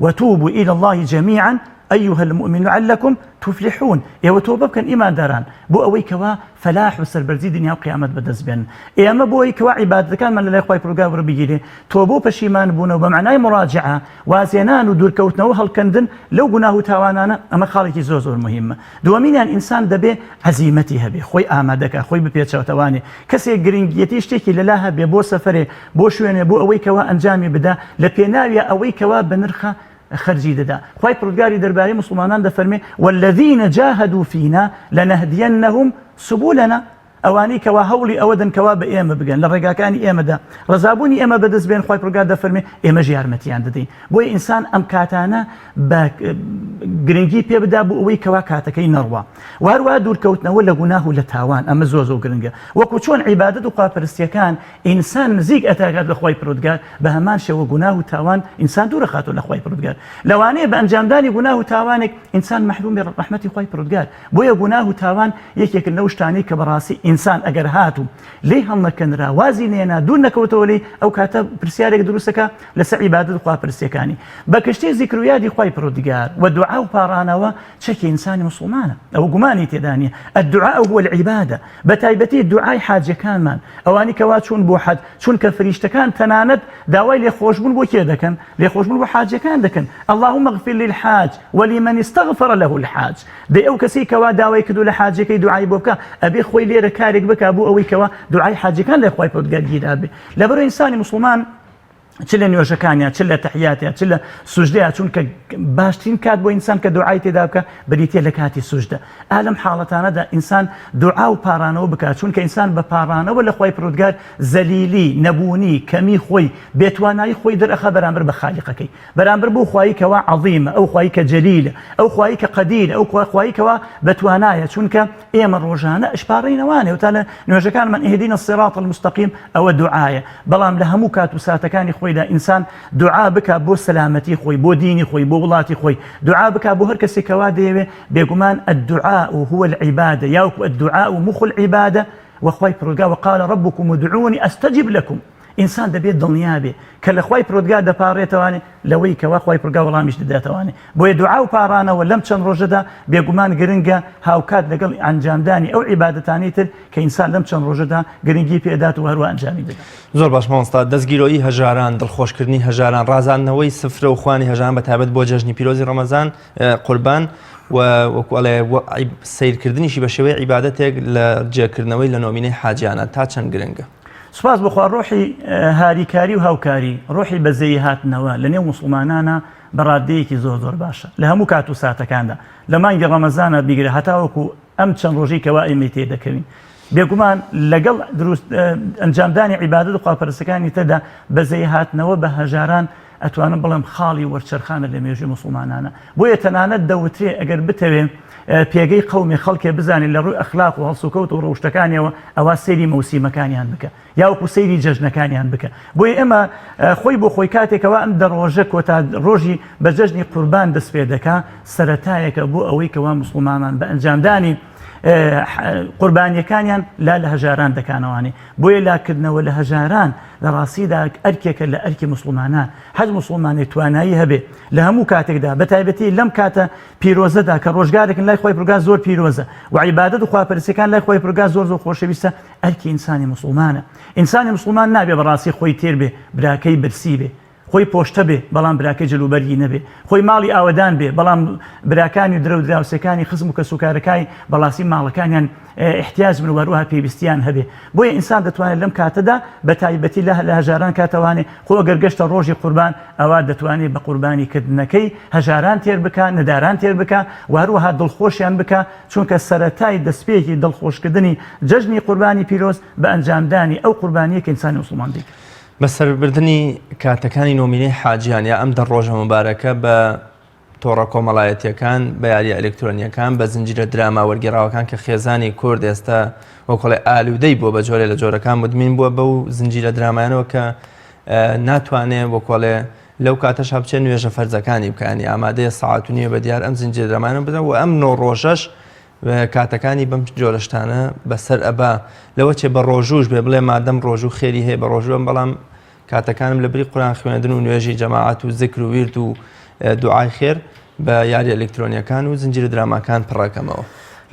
وتوبوا الی اللە جمیعا ایها المؤمنون لعلکم تفلحون ئێوە تۆبە بکەن ئیمانداران بۆ ئەوەی کەوا فەلاح و سەربەرزی دنیا و قیامەت بەدەست بێنن ئێمە بۆ ئەوەی کەوا عیبادەتەکانمان لەلای خوای پەروەردگار وەربگیرێ تۆبە و پەشیمان بوونەوە بە مەعنای مراجعە وازهێنان و دوورکەوتنەوە هەڵکەندن لەو گوناه و تاوانانە ئەمە خاڵێکی زۆر زۆر مهمە دووەمینیان ئینسان دەبێ عەزیمەتی هەبێ خۆی ئامادەکە خۆی بپێچەوەتەوانێ کەسێک گرنگیەتی شتێکی لەلا هەبێ بۆ سەفەرێ بۆ شوێنێ بۆ ئەوەی کەوا ئەنجامی بدا لە پێناویا ئەوەی کەوا بەنرخە خەرجی دەدا خوای پرودگاری دەربارەی موسڵمانان دەفەرمێ والذین جاهدوا فینا لنهدینهم سبلنا ئەوانەی کەوا هەوڵی ئەوە دەن کەوا بە ئێمە بگەن لە ڕێگاکانی ئێمەدا ڕەزابوونی ئێمە بەدەست بێن خوای پرودگار دەفەرمێ ئێمەش یارمەتیان دەدەین بۆیە ئینسان ئەم کاتانە بە گرنگی پێ بدا بۆ ئەوەی کەوا کاتەکەی نەڕوا و هەروەها دوورکەوتنەوە لە گوناه و لە تاوان ئەمە زۆر زۆر گرنگە وەکو چۆن عیبادەت و خواپەرستیەکان ئینسان نزیک ئەتاکات لە خوای پرودگار بە هەمان شێوە گوناه و تاوان ئینسان دوورەخاتەوە لە خوای پرودگار لەوانەیە بە ئەنجامدانی گوناه و تاوانێک ئینسان مەحروم بێ ڕەحمەتی خوای پرودگار بۆیە گوناه و تاوان یەکێکن لەو شتانەی کە بەڕاستی ئینسان ئەگەر هاتوو لێی هەڵنەکەنرا وازی نێنا دوور نەکەوتەوە لێی ئەو کاتە پرسیارێک دروستەکە لەسەر عیبادەت و خواپەرستیەکانی بە گشتی زیکر و یادی خوای پرودگار و دوعا و پاڕانەوە چەکی ئینسانی موسڵمانە ئەوە گومانی تێدا نییە الدعاء هو العبادە بە تایبەتی دوعای حاجەکانمان ئەوانی کەوا چوون بۆ حەج چونکە فریشتەکان تەنانەت داوای لێخۆشبوون بۆ کێ دەکەن لێخۆشبوون بۆ حاجەکان دەکەن اللهم اغفر للحاج ولمن استغفر له الحاج دەی ئەو کەسەی کەوا داوای کردو لە حاجەکەی دوعای بۆ بکە ئەبێ خۆی لێرە کارێک بکا بۆ ئەوەی کەوا دوعای حاجەکان لای خوای پەروەردگار گیرابێ لەبەرئەوە ئینسانی موسڵمان چ لە نوێژەکانیا چ لە تەحیاتیا چ لە سوجدەیا چونکە باشترین کات بۆ ئینسان کە دوعای تێدا بکە بریتە لە کاتی سوجدە ئا لەم حاڵەتانەدا ئینسان دوعا و پاڕانەوە بکات چونکە ئینسان بە پاڕانەوە لە خوای پەروەردگار زەلیلی نەبوونی کەمی خۆی بێتوانایی خۆی دەرئەخا بەرامبەر بە خالیقەکەی بەرامبەر بەو خوایی کەوا عەظیمە ئەو خوایی کە جەلیلە ئەو خوایی کە قەدیرە ئەو خوایی کەوا بەتوانایە چونکە ئێمە ڕۆژانە ئەشپاڕێینەوانێ و تا لە نوێژەکانمان اهدنا الصراط المستقیم ئەوە دوعایە بەڵام لە هەموو کات و ساتەکانی خۆیدا ئینسان دوعا بکا بۆ سەلامەتی خۆی بۆ دینی خۆی بۆ وڵاتی خۆی دوعا بکا بۆ هەر کەسێک کەوا دەیەوێ بێگومان الدعاء هو العبادە یاوکو الدعاء مخ العبادە وخوای پرۆگا وقال ربكم ادعوني استجب لكم ئینسان دەبێت دڵنیا بێ کە لە خوای پرۆدگار دەپاڕێتەوانێ لەوەی کەوا خوای پرگا وەڵامیش دەداتەوانێ بۆیە دوعا و پاڕانەوە لەم چەند ڕۆژەدا بێگومان گرنگە هاوکات لەگەڵ ئەنجامدانی ئەو عیبادەتانەی تر کە ئینسان لەم چەند ڕۆژەدا گرنگی پێدات و هەروە ئەنجامی دەدات. زۆر باش مامۆستا، دەستگیرۆیی هەژاران، دڵخۆشکردنی هەژاران، ڕازاندنەوەی سفرە و خوانی هەژاران بە تایبەت بۆ جەژنی پیرۆزی ڕەمەزان، قوربان، و وەکو ئەڵێ سەیرکردنیشی بە شێوەی عیبادەتێک لە جێکردنەوەی لە نۆمینەی حاجیانە تا چەند گرنگە؟ سوپاس بۆ خوا ڕۆحی هاریکاری و هاوکاری، ڕۆحی بەزەیی هاتنەوە لە نێو موسڵمانانا بە ڕاددەیەکی زۆر زۆر باشە لە هەموو کات و ساتەکاندا لە مانگی ڕەمەزانا بیگرە هەتاوەکو ئەم چەند ڕۆژەی کەوا ئێمەی تێ دەکەوین بێگومان لەگەڵ دروست ئەنجامدانی عیبادەت و خواپەرستەکانی تردا بەزەیی هاتنەوە بە هەژاران ئەتوانم بڵێم خاڵی وەرچەرخانە لە مێژووی موسڵمانانە بۆیە تەنانەت دەوترێ ئەگەر بتەوێ پێگەی قەومی خەڵکێ بزانێت لە ڕووی ئەخلاق و هەڵسوکەوت و ڕەوشتەکانیەوە ئەوا سەیری مەوسیمەکانیان بکە یاوەکو سەیری جەژنەکانیان بکە بۆیە ئێمە خۆی بۆ خۆی کاتێکەوە ئەم دە ڕۆژە کۆتا ڕۆژی بە جەژنی قوربان دەست پێ دەکا سەرەتایەکە بۆ ئەوەی کەوا موسڵمانان بە ئەنجامدانی. قوربانیەکانیان لا لە هەژاران دەکانەوانێ بۆیە لاکردنەوە لە هەژاران لە ڕاستیدا ئەرکێکە لە ئەرکی موسڵمانان هەر موسڵمانێک توانایی هەبێ لە هەموو کاتێکدا بە تایبەتی لەم کاتە پیرۆزەدا کە ڕۆژگارێکن لای خوای پەروەردگار زۆر پیرۆزە و عیبادەت و خواپەرستیەکان لای خوای پەروەردگار زۆر زۆر خۆشەویستە ئەرکی ئینسانی موسڵمانە ئینسانی موسڵمان نابێ بەڕاستی خۆی تێر بێ براکەی برسی بێ خۆی پۆشتە بێ بەڵام براکەی جلوبەرگی نەبێ، خۆی ماڵی ئاوەدان بێ بەڵام براکانی و درەو دراوسێکانی خزم و کەسوکارەکای بەڵاسی ماڵەکانیان ئیحتیاج بن و هەروەها پێویستیان هەبێ. بۆیە ئینسان دەتوانێت لەم کاتەدا بە تایبەتی لە لە هەژاران کاتەوانێ خۆ ئەگەر گەشتە ڕۆژی قوربان ئەوا دەتوانێ بە قوربانی کردنەکەی هەژاران تێر بکا، نەداران تێر بکا و هەروەها دڵخۆشیان بکا، چونکە سەرەتای دەستپێکی دڵخۆشکردنی جەژنی قوربانی پیرۆز بە ئەنجامدانی ئەو قوربانییە کە ئینسانی موسڵمان دەیکات. بەسەربردنی کاتەکانی نۆمینەی حاجیان یا ئەم دە ڕۆژە موبارەکە بە تۆڕە کۆمەڵایەتیەکان بە یاریە ئەلکترۆنیەکان بە زنجیرە دراما وەرگێڕاوەکان کە خێزانی کورد ئێستا وەکڵێ ئالوودەی بووە بە جۆرێ لە جۆرەکان مدمین بووە بەو زنجیرە درامایانەوە کە ناتوانێ وەکۆڵێ لەو کاتەش هەبچێ نوێژە فەرزەکانی بکانی ئامادەیە ساعت و نییە بە دیار ئەم زنجیرە درامانە بدە و ئەم نۆ ڕۆژەش کاتەکانی بەم جۆرە شتانە بەسەر ئەبا لەوە چێ بە ڕۆژووش بێ بڵێ مادەم ڕۆژوو خێری هەیە بە ڕۆژووم بەڵام کاتەکانم لە بری قوران خوێندن و نوێژی جەماعەت و زکر و ویرد و دوعای خێر بە یاری ئەلکترۆنیەکان و زنجیرە دراماکان پڕەکەمەوە.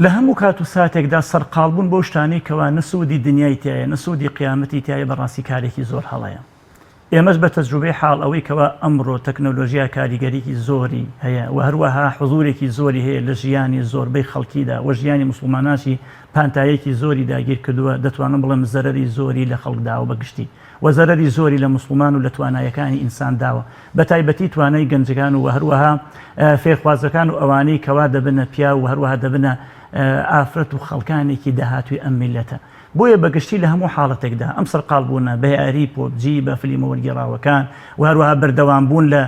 لە هەموو کات و ساتێکدا سەرقاڵ بوون بەو شتانەی کەوا نە سوودی دنیای تیایە نە سوودی قیامەتی تیایە بەڕاستی کارێکی زۆر هەڵەیە. ئێمەش بە تەجروبەی حاڵ ئەوەی کەوا ئەمڕۆ تەکنۆلۆژیا کاریگەریی زۆری هەیە و هەروەها حزوورێکی زۆری هەیە لە ژیانی زۆربەی خەڵکیدا و ژیانی موسڵمانانشی پانتاییەکی زۆری داگیر کردووە دەتوانم بڵێم زەرەری زۆری لە خەڵک داوە بە گشتی و زەرەری زۆری لە موسڵمان و لە توانایەکانی ئینسان داوە بە تایبەتی توانای گەنجەکان و هەروەها فێرخوازەکان و ئەوانەی کەوا دەبنە پیاو و هەروەها دەبنە ئافرەت و خەڵکانێکی داهاتووی ئەم میللەتە. بۆیە بە گشتی لە هەموو حاڵەتێکدا ئەم سەرقاڵبوونە بە یاری پۆبجی، بە فلیمە وەرگێڕاوەکان و هەروەها بەردەوامبوون لە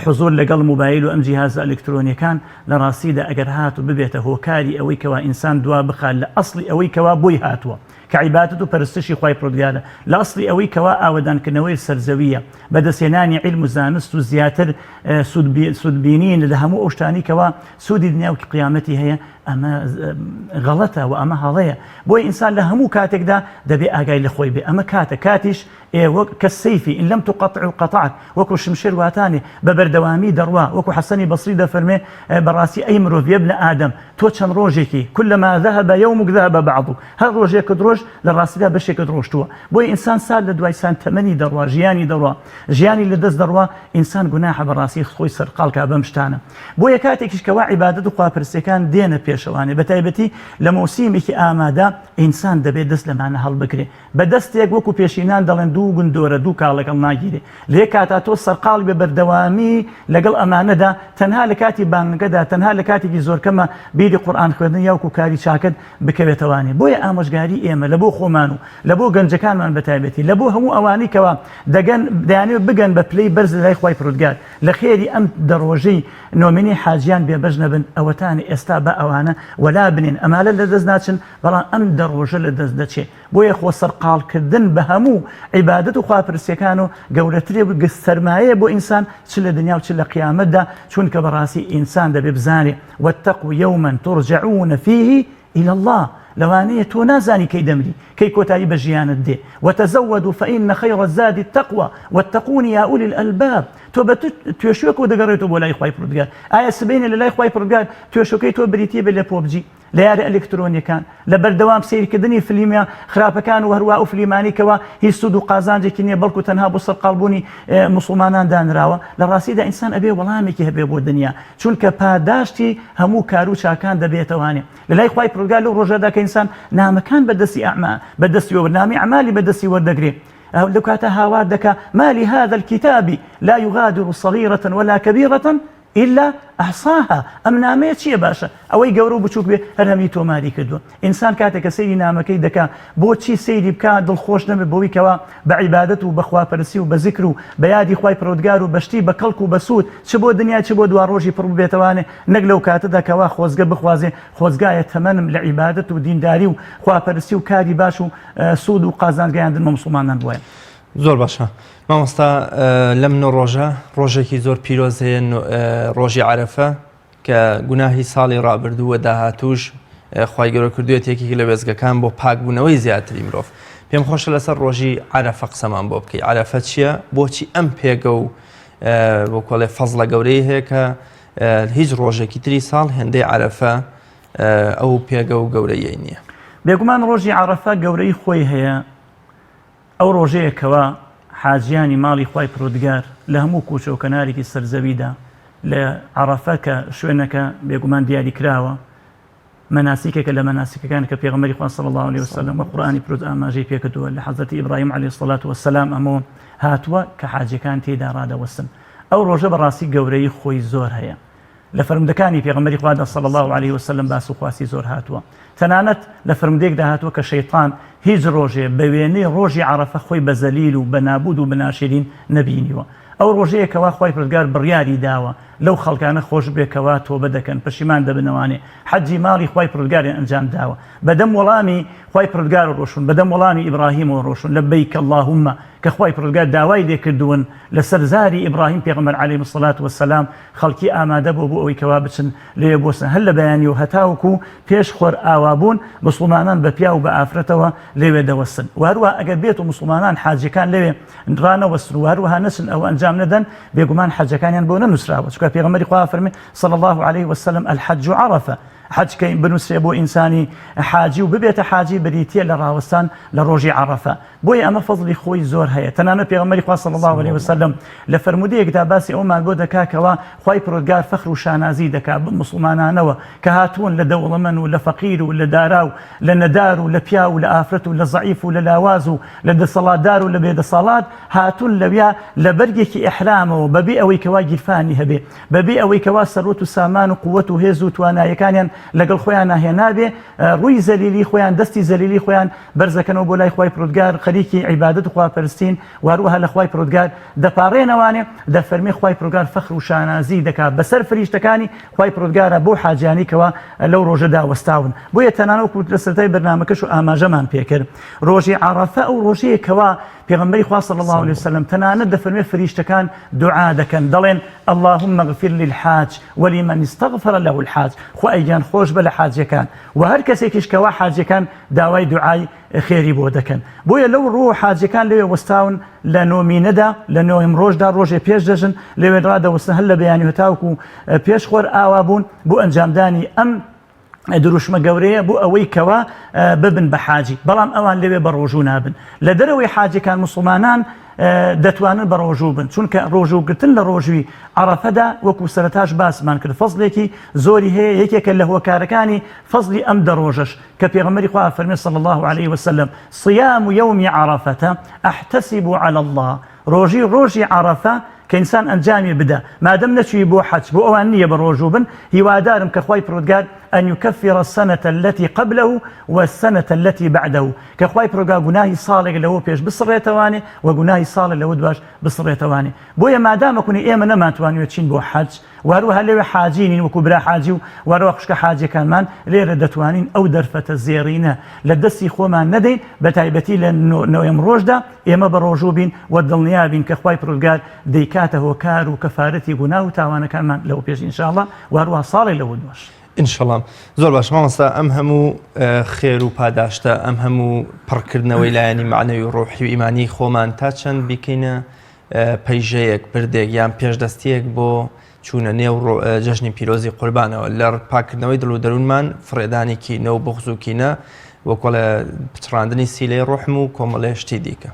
حزوور لەگەڵ موبایل و ئەم جیهازە ئەلکترۆنیەکان لە ڕاستیدا ئەگەر هاتوو ببێتە هۆکاری ئەوەی کەوا ئینسان دوا بخات لە ئەسڵی ئەوەی کەوا بۆی هاتووە کە عیبادەت و پەرستشی خوای پرۆدگارە لە ئەسڵی ئەوەی کەوا ئاوەدانکردنەوەی سەرزەوییە بەدەستهێنانی عیلم و زانست و زیاتر سوودبینین لە هەموو ئەو شتانەی کەوا سوودی دنیا و قیامەتی هەیە ئەمە غەڵەتە و ئەمە هەڵەیە بۆیە ئینسان لە هەموو کاتێکدا دەبێ ئاگای لە خۆی بێ ئەمە کاتە کاتیش ئێ وەک كالسيف إن لم تقطعه قطعك وەکو شمشێر واتانێ بە بەردەوامی دەڕوا وەکو حەسەنی بەسری دەفەرمێ بەڕاستی ئەی مرۆڤ يا ابن آدم تۆ چەند ڕۆژێکی كلما ذهب يومك ذهب بعضك هەر ڕۆژێکت ڕۆژ لە ڕاستیدا بەشێکت ڕۆشتووە بۆیە ئینسان سات لە دوای سان تەمەنی دەڕوا ژیانی دەڕوا ژیانی لە دەست دەڕوا ئینسان گوناحە بەڕاستی خۆی سەرقاڵ کا بەم شتانە بۆیە کاتێکیش کەوا عیبادەت و خواپەرستیەکان دێنە پێشەوانێ بەتایبەتی لە مەوسیمێکی ئامادە ئینسان دەبێت دەست لەمانە هەڵبگرێ بە دەستێک وەکو پێشینان دەڵێن دوو گندۆرە دوو کاڵەک هەڵناگیرێ لە یەک کاتا تۆ سەرقاڵی بە بەردەوامی لەگەڵ ئەمانەدا تەنها لە کاتی بانگەکەدا تەنها لە کاتێکی زۆر کەمە بیری قورئان خوێندن یاوکو کاری چاکەت بکەوێتەوانێ بۆیە ئامۆژگاری ئێمە لە بۆ خۆمان و لە بۆ گەنجەکانمان بەتایبەتی لە بۆ هەموو ئەوانەی کەوا دەگەن دەیانەوێت بگەن بە پلەی بەرز لە لای خوای پرودگار لە خێری ئەم دە ڕۆژەی نۆمینی حاجیان بێبەش نەبن، ئەوەتانە ئێستا با ئەوانە وەلا بنێن، ئەمالە لە دەست ناچن، بەڵام ئەم دە ڕۆژە لە دەست دەچێ، بۆیە خۆ سەرقاڵ کردن بە هەموو عیبادەت و خواپەرستیەکان و گەورەترێ سەرمایەیە بۆ ئینسان چ لە دنیا و چ لە قیامەتدا، چونکە بەڕاستی ئینسان دەبێ بزانێ، واتقوا یوما ترجعون فیه الی اللە، لەوانەیە تۆ نازانی کەی دەمری، کەی کۆتایی بە ژیانت دێ، وتزودوا فان خیر الزاد التقوی واتقون یا اولی الالباب، تۆ بە توێشوێکەوە دەگەڕێیتەوە بۆ لای خوای پەروەردگار، ئایا سبەینێ لە لای خوای پەروەردگار توێشوەکەی تۆ بریتیە بێت لە پۆبجی، لە یارە ئەلکترۆنیەکان، لە بەردەوام سەیرکردنی فلیمە خراپەکان و هەروا ئەو فلیمانەی کەوا هیچ سوود و قازانجێکی نیە بەڵکو تەنها بۆ سەرقاڵبوونی موسڵمانان دانراوە، لە ڕاستیدا ئینسان ئەبێ وەڵامێکی هەبێ بۆ دنیا، چونکە پاداشتی هەموو کارو چاکان دەبێتەوانێ. لە لای خوای پەروەردگار لەو ڕۆژەدا کە ئینسان نامەکان بە دەستی ئەعما بە دەستی وەر نامی ئەعمالی بە دەستی وەردەگرێ لەو کاتە هاوار دەکا ما لهذا الكتاب لا يغادر صغيرة ولا كبيرة إلا أحصاها ئەم نامەیە چییە باشە ئەوەی گەورە و بچووک بێ هەر هەمی تۆماری کردووە ئینسان کاتێک کە سەیری نامەکەی دەکا بۆچی سەیری بکا دڵخۆش نەبێ بەوەی کەوا بە عیبادەت و بە خواپەرستی و بە زیکر و بە یادی خوای پەروەردگار و بە شتی بە کەڵک و بە سوود چ بۆ دنیا چ بۆ دواڕۆژی پڕ ببێتەوانێ نەک لەو کاتەدا کەوا خۆزگە بخوازێ خۆزگایە تەمەنم لە عیبادەت و دینداری و خواپەرستی و کاری باش و سوود و قازانج گەیاندن بە موسڵمانان بوایە. زۆر باشە مامۆستا لەم نۆ ڕۆژە ڕۆژێکی زۆر پیرۆز هەیە ڕۆژی عەرەفە کە گوناهی ساڵی ڕابردوو و داهاتووش خوای گەورە کردوێت یەکێک لە وێزگەکان بۆ پاکبوونەوەی زیاتری مرۆڤ. پێم خۆشە لەسەر ڕۆژی عەرەفە قسەمان بۆ بکەی. عەرەفە چییە؟ بۆچی ئەم پێگە و وەکۆڵێ فەزڵە گەورەی هەیە کە هیچ ڕۆژێکی تری ساڵ هێندەی عەرەفە ئەو پێگە و گەورەیەی نییە. بێگومان ڕۆژی عەرەفە گەورەی خۆی هەیە، ئەو ڕۆژەیە کەوا حاجیانی ماڵی خوای پرۆدگار لە هەموو کوچە و کەنارێکی سەر زەویدا لە عەڕەفە کە شوێنەکە بێگومان دیاری کراوە مەناسیکێکە لە مەناسیکەکان کە پێغەمبەری خوا صلی الله علیه وسلم و قورئانی پیرۆز ئاماژەی پێکردووە لە حەزرەتی ئیبراهیم علیه الصلاة والسلام ئەمەوە هاتووە کە حاجیەکان تێیدا ڕادەوەستن ئەو ڕۆژە بەڕاستی گەورەی خۆی زۆر هەیە لە فەرموودەکانی پێغەمبەری خوادا صلی اللە علیه وسلم باس و خواسی زۆر هاتووە تەنانەت لە فەرموودەیەکدا هاتووە کە شەیتان هیچ ڕۆژێ بە وێنەی ڕۆژی عەرەفە خۆی بە زەلیل و بە نابود و بە ناشرین نەبینیوە ئەو ڕۆژەیە کەوا خوای پەروەردگار بڕیاری داوە لەو خەڵکانە خۆش بێ کەوا تۆبە دەکەن پەشیمان دەبنەوانێ حەجی ماڵی خوای پەروەردگاریان ئەنجام داوە بەدەم وەڵامی خوای پەروەردگارەوە ڕۆشون بەدەم وەڵامی ئیبراهیمەوە ڕۆشون لبیک اللهم کە خوای پەروەردگار داوای لێکردوون لەسەر زاری ئیبراهیم پێغەمبەر علیه الصلاة والسلام خەڵکی ئامادە بووە بۆ ئەوەی کەوا بچن لەوێ بوەستن هەر لە بەیانیەوە هەتاوەکو پێش خۆر ئاوابوون موسڵمانان بە پیاو و بە ئافرەتەوە لەوێ دەوەستن وە هەروەها ئەگەر بێت و موسڵمانان حاجیەکان لەوێ ڕانەوەستن و هەروەها نەچن ئەوە ئەنجام نەدەن بێگومان حەجەکانیان بۆ نەنووسراوە چونکە پێغەمبەری خوا فەرمی صلی الله علیه وسلم الحج عرفە حەج کە بنووسرێ بۆ ئینسانی حاجی و ببێتە حاجی بریتیە لە ڕاوەستان لە ڕۆژی عەڕەفە بۆیە ئەمە فەزڵی خۆی زۆر هەیە تەنانەت پێغەمبەری خوا صلی الله علیه وسلم لە فەرموودەیەکدا باسی ئەومان بۆ دەکا کەوا خوای پەروەردگار فەخر و شانازی دەکا بە موسڵمانانەوە کە هاتوون لە دەوڵەمەن و لە فەقیر و لە دارا و لە نەدار و لە پیاو و لە ئافرەت و لە زەعیف و لە لاواز و لە دەسەڵاتدار و لە بێدەسەڵات هاتوون لەویا لە بەرگێکی ئیحرامەوە بەبێ ئەوەی کەوا گیرفانی هەبێ بەبێ ئەوەی کەوا سەروەت و سامان و قوت و هێز و توانایەکانیان لەگەڵ خۆیانا هێنابێ، ڕووی زەلیلی خۆیان، دەستی زەلیلی خۆیان بەرزەکەنەوە بۆ لای خوای پرودگار، خەریکی عیبادەت و خواپەرستین و هەروەها لە خوای پرودگار دەپاڕێنەوانێ، دەفەرمێ خوای پرودگار فەخر و شانازی دەکا بەسەر فریشتەکانی خوای پرودگارا بەو حاجیانەی کەوا لەو ڕۆژەدا وەستاون. بۆیە تەنانەت وەکو لە سەرەتای بەرنامەکەش و ئاماژەمان پێکرد ڕۆژی عەڕەفە ئەو ڕۆژەیە کەوا پێغەمبەری خوا صلی اللە علیە وسلم تەنانەت دەفەرموێ فریشتەکان دوعا دەکەن دەڵێن اللهم اغفر للحاج ولمن استغفر له الحاج خوای گیان خۆش بە لە حاجیەکان و هەر کەسێکیش کەوا حاجیەکان داوای دوعای خێری بۆ دەکەن بۆیە لەو ڕوو حاجیەکان لەوێ وەستاون لە نۆمینەدا لە نۆیم ڕۆژدا ڕۆژێ پێش جەژن لەوێ ڕادەوەستن هەر لە بەیانی هەتاوکو پێش خۆر ئاوا بوون بۆ ئەنجامدانی ئەم دروشمە گەورەیە بۆ ئەوەی کەوا ببن بە حاجی بەڵام ئەوان لەوێ بە ڕۆژوو نابن لە دەرەوەی حاجەکان موسڵمانان دەتوانن بە ڕۆژوو بن چونکە ڕۆژووگرتن لە ڕۆژوی عەڕەفەدا وەکو سەرەتاش باسمان کرد فەزلێکی زۆری هەیە یەکێکە لە هۆکارەکانی فەزلی ئەم دە ڕۆژەش کە پێغەمبەری خوا فەرمی صلی الله علیه وسلم صيام يوم عرفة احتسب على الله ڕۆژی ڕۆژی عەڕەفە کە ئینسان ئەنجامی بدا مادەم نەچووی بۆ حەج بۆ ئەوان نییە بە ڕۆژوو بن هیوادارم کە خوای پرۆدگار ان یکفر السنە التی قبله و السنە التی بعده کە خوای پرۆگا گوناهی ساڵێک لەوە پێش بسڕێتەوانێ و گوناهی ساڵێک لەوە دواش بسڕێتەوانێ بۆیە مادامەکونی ئێمە نەمانتوانیوە چین بۆ حەج و هەروەها لەوێ حاجی نین وەکو برا حاجی و وەروە خوشکە حاجیەکانمان لێرە دەتوانین ئەو دەرفەتە زێڕینە لە دەستی خۆمان نەدەین بە تایبەتی لە نۆیەم ڕۆژدا ئێمە بە ڕۆژوو بین و دڵنیا بین کە خوای پرودگار دەیکاتە هۆکار و کەفارەتی گوناه و تاوانەکانمان لەوە پێش ان شاء اللە و هەروەها ساڵێ لەوە دواش. ان شاء اللە زۆر باش مامۆستا ئەم هەموو خێر و پاداشتە ئەم هەموو پڕکردنەوەی لایەنی مەعنەوی و ڕۆحی و ئیمانی خۆمان تا چەند بیکەینە پەیژەیەک، پردێک یان پێشدەستییەک بۆ چوونە نێو جەژنی پیرۆزی قوربانەوە، لە پاککردنەوەی دڵ و دەروونمان، فڕێدانی کینە و بوغز و کینە و کۆڵێ پچڕاندنی سیلەی ڕوحم و کۆمەڵێ شتی دیکە.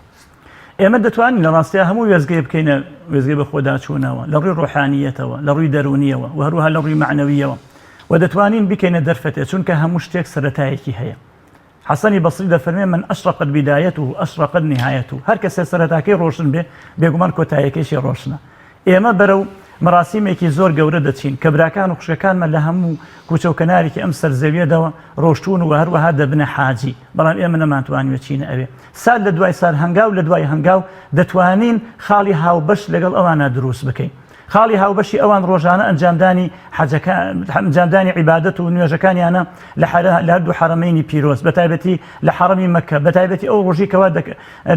ئێمە دەتوانین لە ڕاستیا هەموو وێستگەیەک بکەینە وێستگەی بەخۆداچوونەوە لە ڕووی ڕۆحانییەتەوە، لە ڕووی دەروونییەوە و هەروەها لە ڕووی مەعنەوییەوە و دەتوانین بیکەینە دەرفەتێ چونکە هەموو شتێک سەرەتایەکی هەیە. حەسەنی بەسری دەفەرموێ، من اشرقت بدایته اشرقت نهایته، هەر کەسێ سەرەتاکەی ڕۆشن بێ، بێگومان کۆتاییەکەیشی ڕۆشنە. ئێمە بەرەو مەراسیمێکی زۆر گەورە دەچین کە براکان و خوشکەکانمان لە هەموو کوچە و کەنارێکی ئەم سەر زەویەدەوە ڕۆشتوون و هەروەها دەبنە حاجی، بەڵام ئێمە نەمانتوانیوە چینە ئەوێ. سات لە دوای سات، هەنگاو لە دوای هەنگاو دەتوانین خاڵی هاوبەش لەگەڵ ئەوانە دروست بکەین. خاڵی هاوبەشی ئەوان ڕۆژانە ئەنجامدانی حەجەکە ئەنجامدانی عیبادەت و نوێژەکانیانە لە لە هەردوو حەرەمەینی پیرۆز بە تایبەتی لە حەڕەمی مەککە بە تایبەتی ئەو ڕۆژی کەوا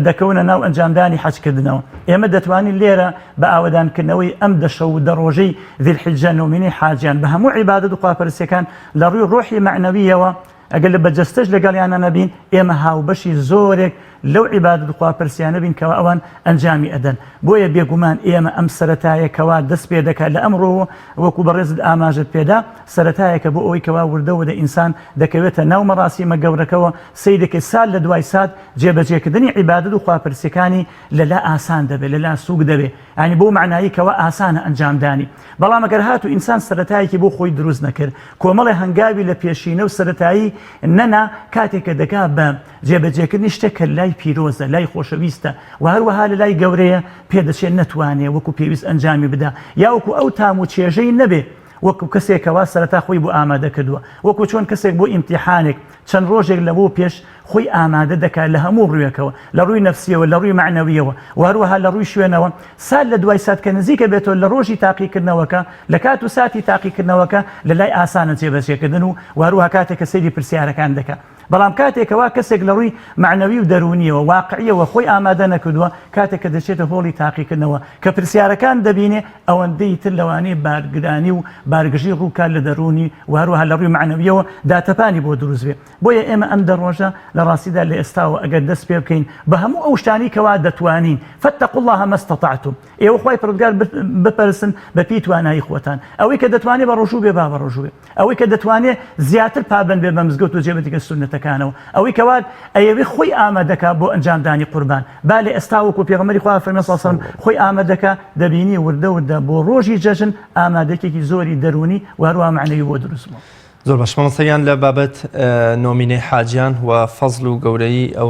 دەکەونە ناو ئەنجامدانی حەجکردنەوە ئێمە دەتوانین لێرە بە ئاوەدانکردنەوەی ئەم دە شەو و دە ڕۆژەی ذی الحجە نۆمینەی حاجیان بە هەموو عیبادەت و خواپەرستیەکان لە ڕووی ڕۆحی مەعنەویەوە. ئەگەر لە بە جەستەش لەگەڵیانا نەبین ئێمە هاوبەشی زۆرێک لەو عیبادەت و خواپەرسیانە بین کەوا ئەوان ئەنجامی ئەدەن. بۆیە بێگومان ئێمە ئەم سەرەتایە کەوا دەست پێ دەکات لە ئەمڕۆوە وەکو بەڕێزت ئاماژەت پێدا سەرەتایەکە بۆ ئەوەی کەوا وردە وردە ئینسان دەکەوێتە ناو مەڕاسیمە گەورەکەوە سەیرەکەی سات لە دوای سات جێبەجێکردنی عیبادەت و خواپەرسیەکانی لەلا ئاسان دەبێت لەلا سوک دەبێت یانی بەو مەعنایەی کەوا ئاسانە ئەنجامدانی. بەڵام ئەگەر هاتوو ئینسان سەرەتایەکی بۆ خۆی دروست نەکرد، کۆمەڵێ هەنگاوی لە پێشینە و سەرەتایی نەنا، کاتێک کە دەگا بە جێبەجێکردنی شتێک کە لای پیرۆزە، لای خۆشەویستە و هەروەها لە لای گەورەیە، پێدەچێ نەتوانێ وەکو پێویست ئەنجامی بدا یا وەکو ئەو تام و چێژەی نەبێ وەکو کەسێک کەوا سەرەتا خۆی بۆ ئامادە کردووە. وەکو چۆن کەسێک بۆ ئیمتیحانێک چەند ڕۆژێک لەوەو پێش خۆی ئامادە دەکات لە هەموو ڕووێکەوە، لە ڕووی نەفسیەوە، لە ڕووی مەعنەویەوە و هەروەها لە ڕووی شوێنەوە، سات لە دوای سات کە نزیکە بێتەوە لە ڕۆژی تاقیکردنەوەکە، لە کات و ساتی تاقیکردنەوەکە لە لای ئاسانە جێبەجێکردن و هەروەها کاتێک کە سەیری پرسیارەکان دەکات. بەڵام کاتێک کەوا کەسێک لە ڕووی مەعنەوی و دەروونیەوە، واقعیەوە خۆی ئامادە نەکردووە، کاتێک کە دەچێتە هۆڵی تاقیکردنەوە کە پرسیارەکان دەبینێ ئەوەندەی تر لەوانەیە بارگرانی و بارگژی ڕووبکات لە دەروونی و هەروەها لە ڕووی مەعنەویەوە داتەپانی بۆ دروست بێ. بۆیە ئێمە ئەم دە ڕۆژە لە ڕاستیدا لە ئێستاوە ئەگەر دەست پێ بکەین بە هەموو ئەو شتانەی کەوا دەتوانین، فاتقوا اللە ما استطعتم، ئێوە خوای پەروەردگار بپەرستن بە پێی توانایی خۆتان، ئەوەی کە دەتوانێ بە ڕۆژوو بێ با بە ڕۆژوو بێ، ئەوەی کە دەتوانێ زیاتر پابەند بێ بە مزگەوت و جێبەجێکردنی سوننەتەکانەوە، ئەوەی کەوا ئەیەوێ خۆی ئامادەکا بۆ ئەنجامدانی قوربان با لە ئێستا وەکو پێغەمبەری خوا فەرمی صلی اللە علیه و سلم خۆی ئامادەکا، دەبینی وردە وردە بۆ ڕۆژی جەژن ئامادەکێکی زۆری دەروونی و هەروەها مەعنەوی بۆ دروست بووە. زۆر باش مامۆستا گیان لە بابەت نۆمینەی حاجیان و فەزل و گەورەیی ئەو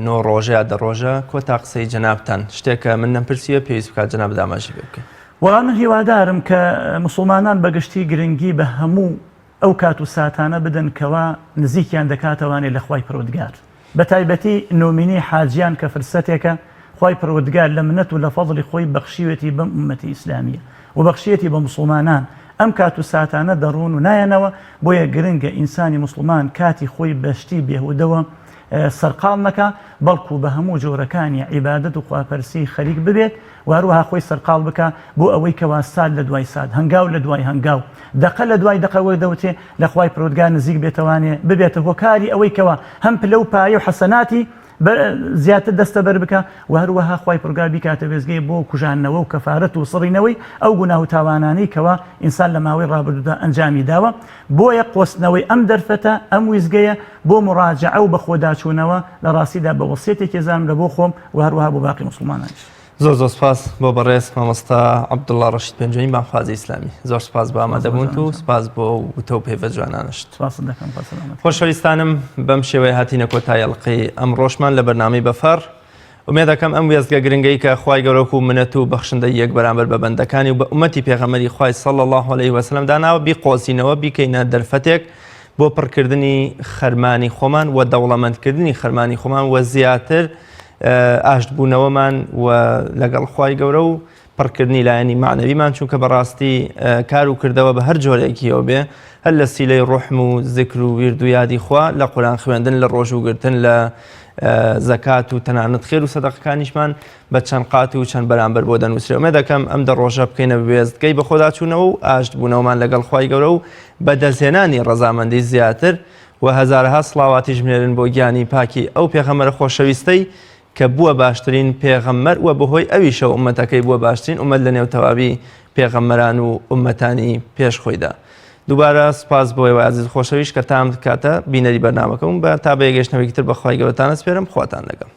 نۆ ڕۆژە یا دە ڕۆژە کۆتا قسەی جەنابتان شتێکە من نەمپرسیوە پێویست بکات جەنابت ئاماژەی پێ بکەی. وەڵا من هیوادارم کە موسڵمانان بە گشتی گرنگی بە هەموو ئەو کات و ساتانە بدەن کەوا نزیکیان دەکاتەوانێ لە خوای پەروەردگار بە تایبەتی نۆمینەی حاجیان کە فرسەتێکە خوای پەروەردگار لە منەت و لە فەزڵی خۆی بەخشیوێتی بەم ئوممەتی ئیسلامیە و بەخشیەتی بە موسڵمانان ئەم کات و ساتانە دەڕۆن و نایەنەوە بۆیە گرنگە ئینسانی موسڵمان کاتی خۆی بە شتی بێهودەوە سەرقاڵ نەکا بەڵکو بە هەموو جۆرەکانی عیبادەت و خواپەرسی خەریک ببێت و هەروەها خۆی سەرقاڵ بکا بۆ ئەوەی کەوا سات لە دوای سات هەنگاو لە دوای هەنگاو دەقە لە دوای دەقە وەک دەوترێ لە خوای پەروەردگار نزیک بێتەوانێ ببێتە هۆکاری ئەوەی کەوا هەم پلە و پایە و حەسەناتی زیاتر دەستەبەر بکا و هەروەها خوای پەروەردگار بیکاتە وێستگەی بۆ کوژاندنەوە و کەفارەت و سڕینەوەی ئەو گوناه و تاوانانەی کەوا ئینسان لە ماوەی ڕابردوودا ئەنجامی داوە بۆیە قۆستنەوەی ئەم دەرفەتە ئەم ویستگەیە بۆ مڕاجەعە و بەخۆداچوونەوە لە ڕاستیدا بە وەسیەتێکی ئەزانم لە بۆ خۆم و هەروەها بۆ باقی موسڵمانانیش. زۆر زۆر سپاس بۆ بەڕێز مامۆستا عەبدوڵڵا ڕەشید پێنجوێنی بانگخوازی ئیسلامی زۆر سپاس بۆ ئامادەبوونت و سپاس بۆ وتە و پەیڤە جوانانەشت. سپاست دەکەم خوا سەلامەت. خۆشەویستانم بەم شێوەیە هاتینە کۆتایی ئەڵقەی ئەمڕۆشمان لە بەرنامەی بەفەڕ ئومێد ئەکەم ئەم وێستگە گرنگەی کە خوای گەورە وەکو منەت و بەخشندەییەک بەرامبەر بە بەندەکانی و بە ئومەتی پێغەمبەری خوای صلی اللە علیه وسلم داناوە بیقۆزینەوە بیکەینە دەرفەتێک بۆ پڕکردنی خەرمانی خۆمان و دەوڵەمەندکردنی خەرمانی خۆمان و زیاتر ئاشتبوونەوەمان و لەگەڵ خوای گەورە و پڕکردنی لایەنی مەعنەویمان چونکە بەڕاستی کار و کردەوە بە هەر جۆرێکیەوە بێ هەر لە سیلەی ڕوحم و زکر و ویرد و یادی خوا لە قوران خوێندن لە ڕۆژوو گرتن لە زەکات و تەنانەت خێر و سەدەقەکانیشمان بە چەند قات و چەند بەرامبەر بۆ دەنووسرێ ئومێد دەکەم ئەم دە ڕۆژە بکەینە وێستگەی بەخۆداچوونەوە و ئاشتبوونەوەمان لەگەڵ خوای گەورە و بەدەستهێنانی ڕەزامەندی زیاتر و هەزارەها سڵاواتیش بنێرن بۆ گیانی پاکی ئەو پێغەمبەرە خۆشەویستەی کە بووە باشترین پێغەمبەر و بەهۆی ئەویشەوە ئوممەتەکەی بووە باشترین ئوممەت لەنێو تەواوی پێغەمبەران و ئوممەتانی پێش خۆیدا. دووبارە سوپاس بۆ ئێوەی ئازیز و خۆشەویست کە تا ئەم کاتە بینەری بەرنامەکە بوون. بە تا بەیەکگەیشتنەوەیەکی تر بە خوای گەورەتان ئەسپێرم. خواتان لەگەڵ.